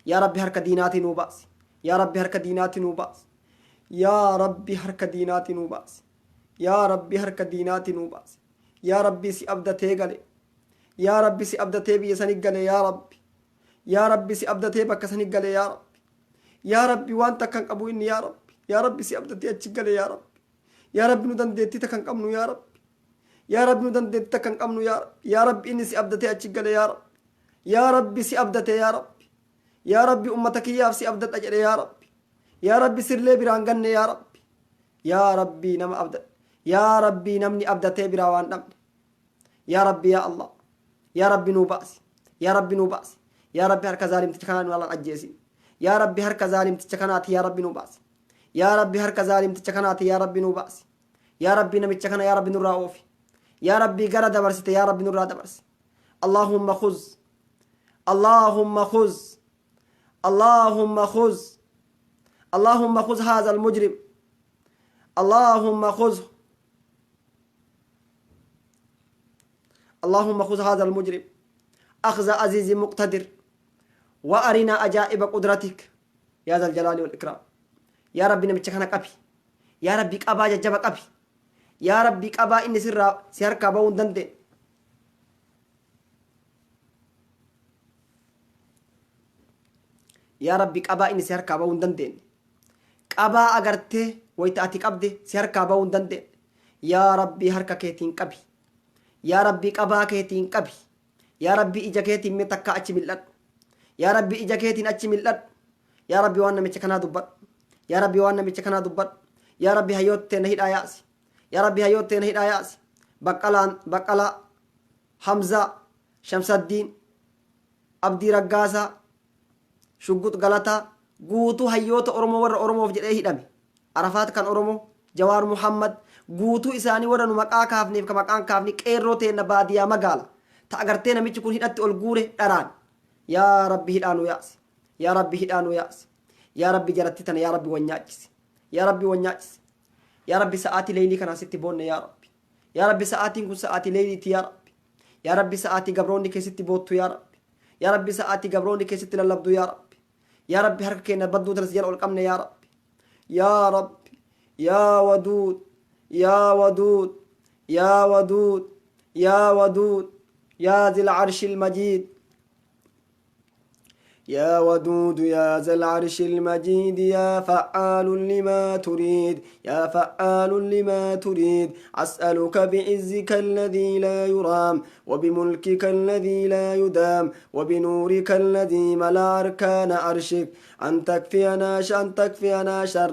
Yaa Rabbi, harka diinaatii nuu baasi. Yaa Rabbi, harka diinaatii nuu baasi. Yaa Rabbi, harka diinaatii nuu baasi. Yaa Rabbi, harka diinaatii nuu baasi. Yaa Rabbi, si abdatee gale. Yaa Rabbi, si abdatee biyya sani gale. Yaa Rabbi, yaa Rabbi, si abdatee bakka sani gale. Yaa Rabbi, yaa Rabbi, waan takka hin qabu inni. Yaa Rabbi, yaa Rabbi, si abdatee achi gale. Yaa Rabbi, yaa Rabbi, nu dandeettii takka hin qabnu. Yaa Rabbi, yaa Rabbi, nu dandeettii takka hin qabnu. Yaa Rabbi, yaa Rabbi, inni si abdatee achi gale. Yaa Rabbi, yaa Rabbi, si abdate. Yaa Rabbi, yaa Rabbi, ummata kiyyaaf si abdadha jedhe. Yaa Rabbi, yaa Rabbi, sirlee biraan ganne. Yaa Rabbi, yaa Rabbi, nama abdadhe. Yaa Rabbi, namni abdatee biraa waan dhabne. Yaa Rabbi, yaa Allah, yaa Rabbi, nuu baasi. Yaa Rabbi, nuu baasi. Yaa Rabbi, harka zaalimticha kanaa nu alan ajjeesin. Yaa Rabbi, harka zaalimticha kanaati, yaa Rabbi, nuu baasi. Yaa Rabbi, harka zaalimticha kanaati, yaa Rabbi, nuu baasi. Yaa Rabbi, namicha kana, yaa Rabbi, nurraa oofi. Yaa Rabbi, gara dabarsite, yaa Rabbi, nurraa dabarsi. اللهم خذ، اللهم خذ، اللهم خذ، اللهم خذ هذا المجرم، اللهم خذه، اللهم خذ هذا المجرم أخذ عزيز مقتدر وأرنا عجائب قدرتك يا ذا الجلال والإكرام. Yaa Rabbi, namicha kana qabi. Yaa Rabbi, qabaa jajjaba qabi. Yaa Rabbi, qabaa inni sirraa si harkaa bahuu hin dandeenye. Yaa Rabbi, qabaa inni si harkaa bahuu hin dandeenye, qabaa agartee wayita ati qabde si harkaa bahuu hin dandeenye. Yaa Rabbi, harka keetiin qabi. Yaa Rabbi, qabaa keetiin qabi. Yaa Rabbi, ija keetiin mee takkaa achi mil'adhu. Yaa Rabbi, ija keetiin achi mil'adhu. Yaa Rabbi, waan namicha kanaa dubbadhu. Yaa Rabbi, waan namicha kanaa dubbadhu. Yaa Rabbi, hayyoottee na hidhaa yaasi. Yaa Rabbi, hayyoottee na hidhaa yaasi. Baqqalaan, Baqqalaa, Hamzaa, Shamsaddiin, Abdii Raggaasaa, Shuggux Galataa, guutuu hayyoota Oromoo warra Oromoof jedhee hidhame, Arafaat kan Oromoo, Jawaar Muhammad, guutuu isaanii warra nu maqaa kaafneef ka maqaan kaafne, qeerroo teenna baadiyaa magaala ta agartee namichi kun hidhatti ol guure dharaan. Yaa Rabbi, hidhaa nu yaasi. Yaa Rabbi, hidhaa nu yaasi. Yaa Rabbi, jaratti tana, yaa Rabbi, wanyaachisi. Yaa Rabbi, wanyaachisi. Yaa Rabbi, sa'aatii leeylii kanaa sitti boonne. Yaa Rabbi, yaa Rabbi, sa'aatiin kun sa'aatii leeyliiti. Yaa Rabbi, yaa Rabbi, sa'aatii gabroonni keessatti boottu. Yaa Rabbi, yaa Rabbi, sa'aatii gabroonni keessatti lallabdu. Yaa Rabbi, yaa Rabbi, harka keenya badduu tana si jala ol qabne. Yaa Rabbi, yaa Rabbi, yaa Waduud, yaa Waduud, yaa Waduud, yaa Waduud، يا ذي العرش المجيد، يا ودود، يا ذا العرش المجيد، يا فعال لما تريد، يا فعال لما تريد، أسألك بعزك الذي لا يرام، وبملكك الذي لا يدام، وبنورك الذي ملأ أركان عرشك، أن تكفينا شر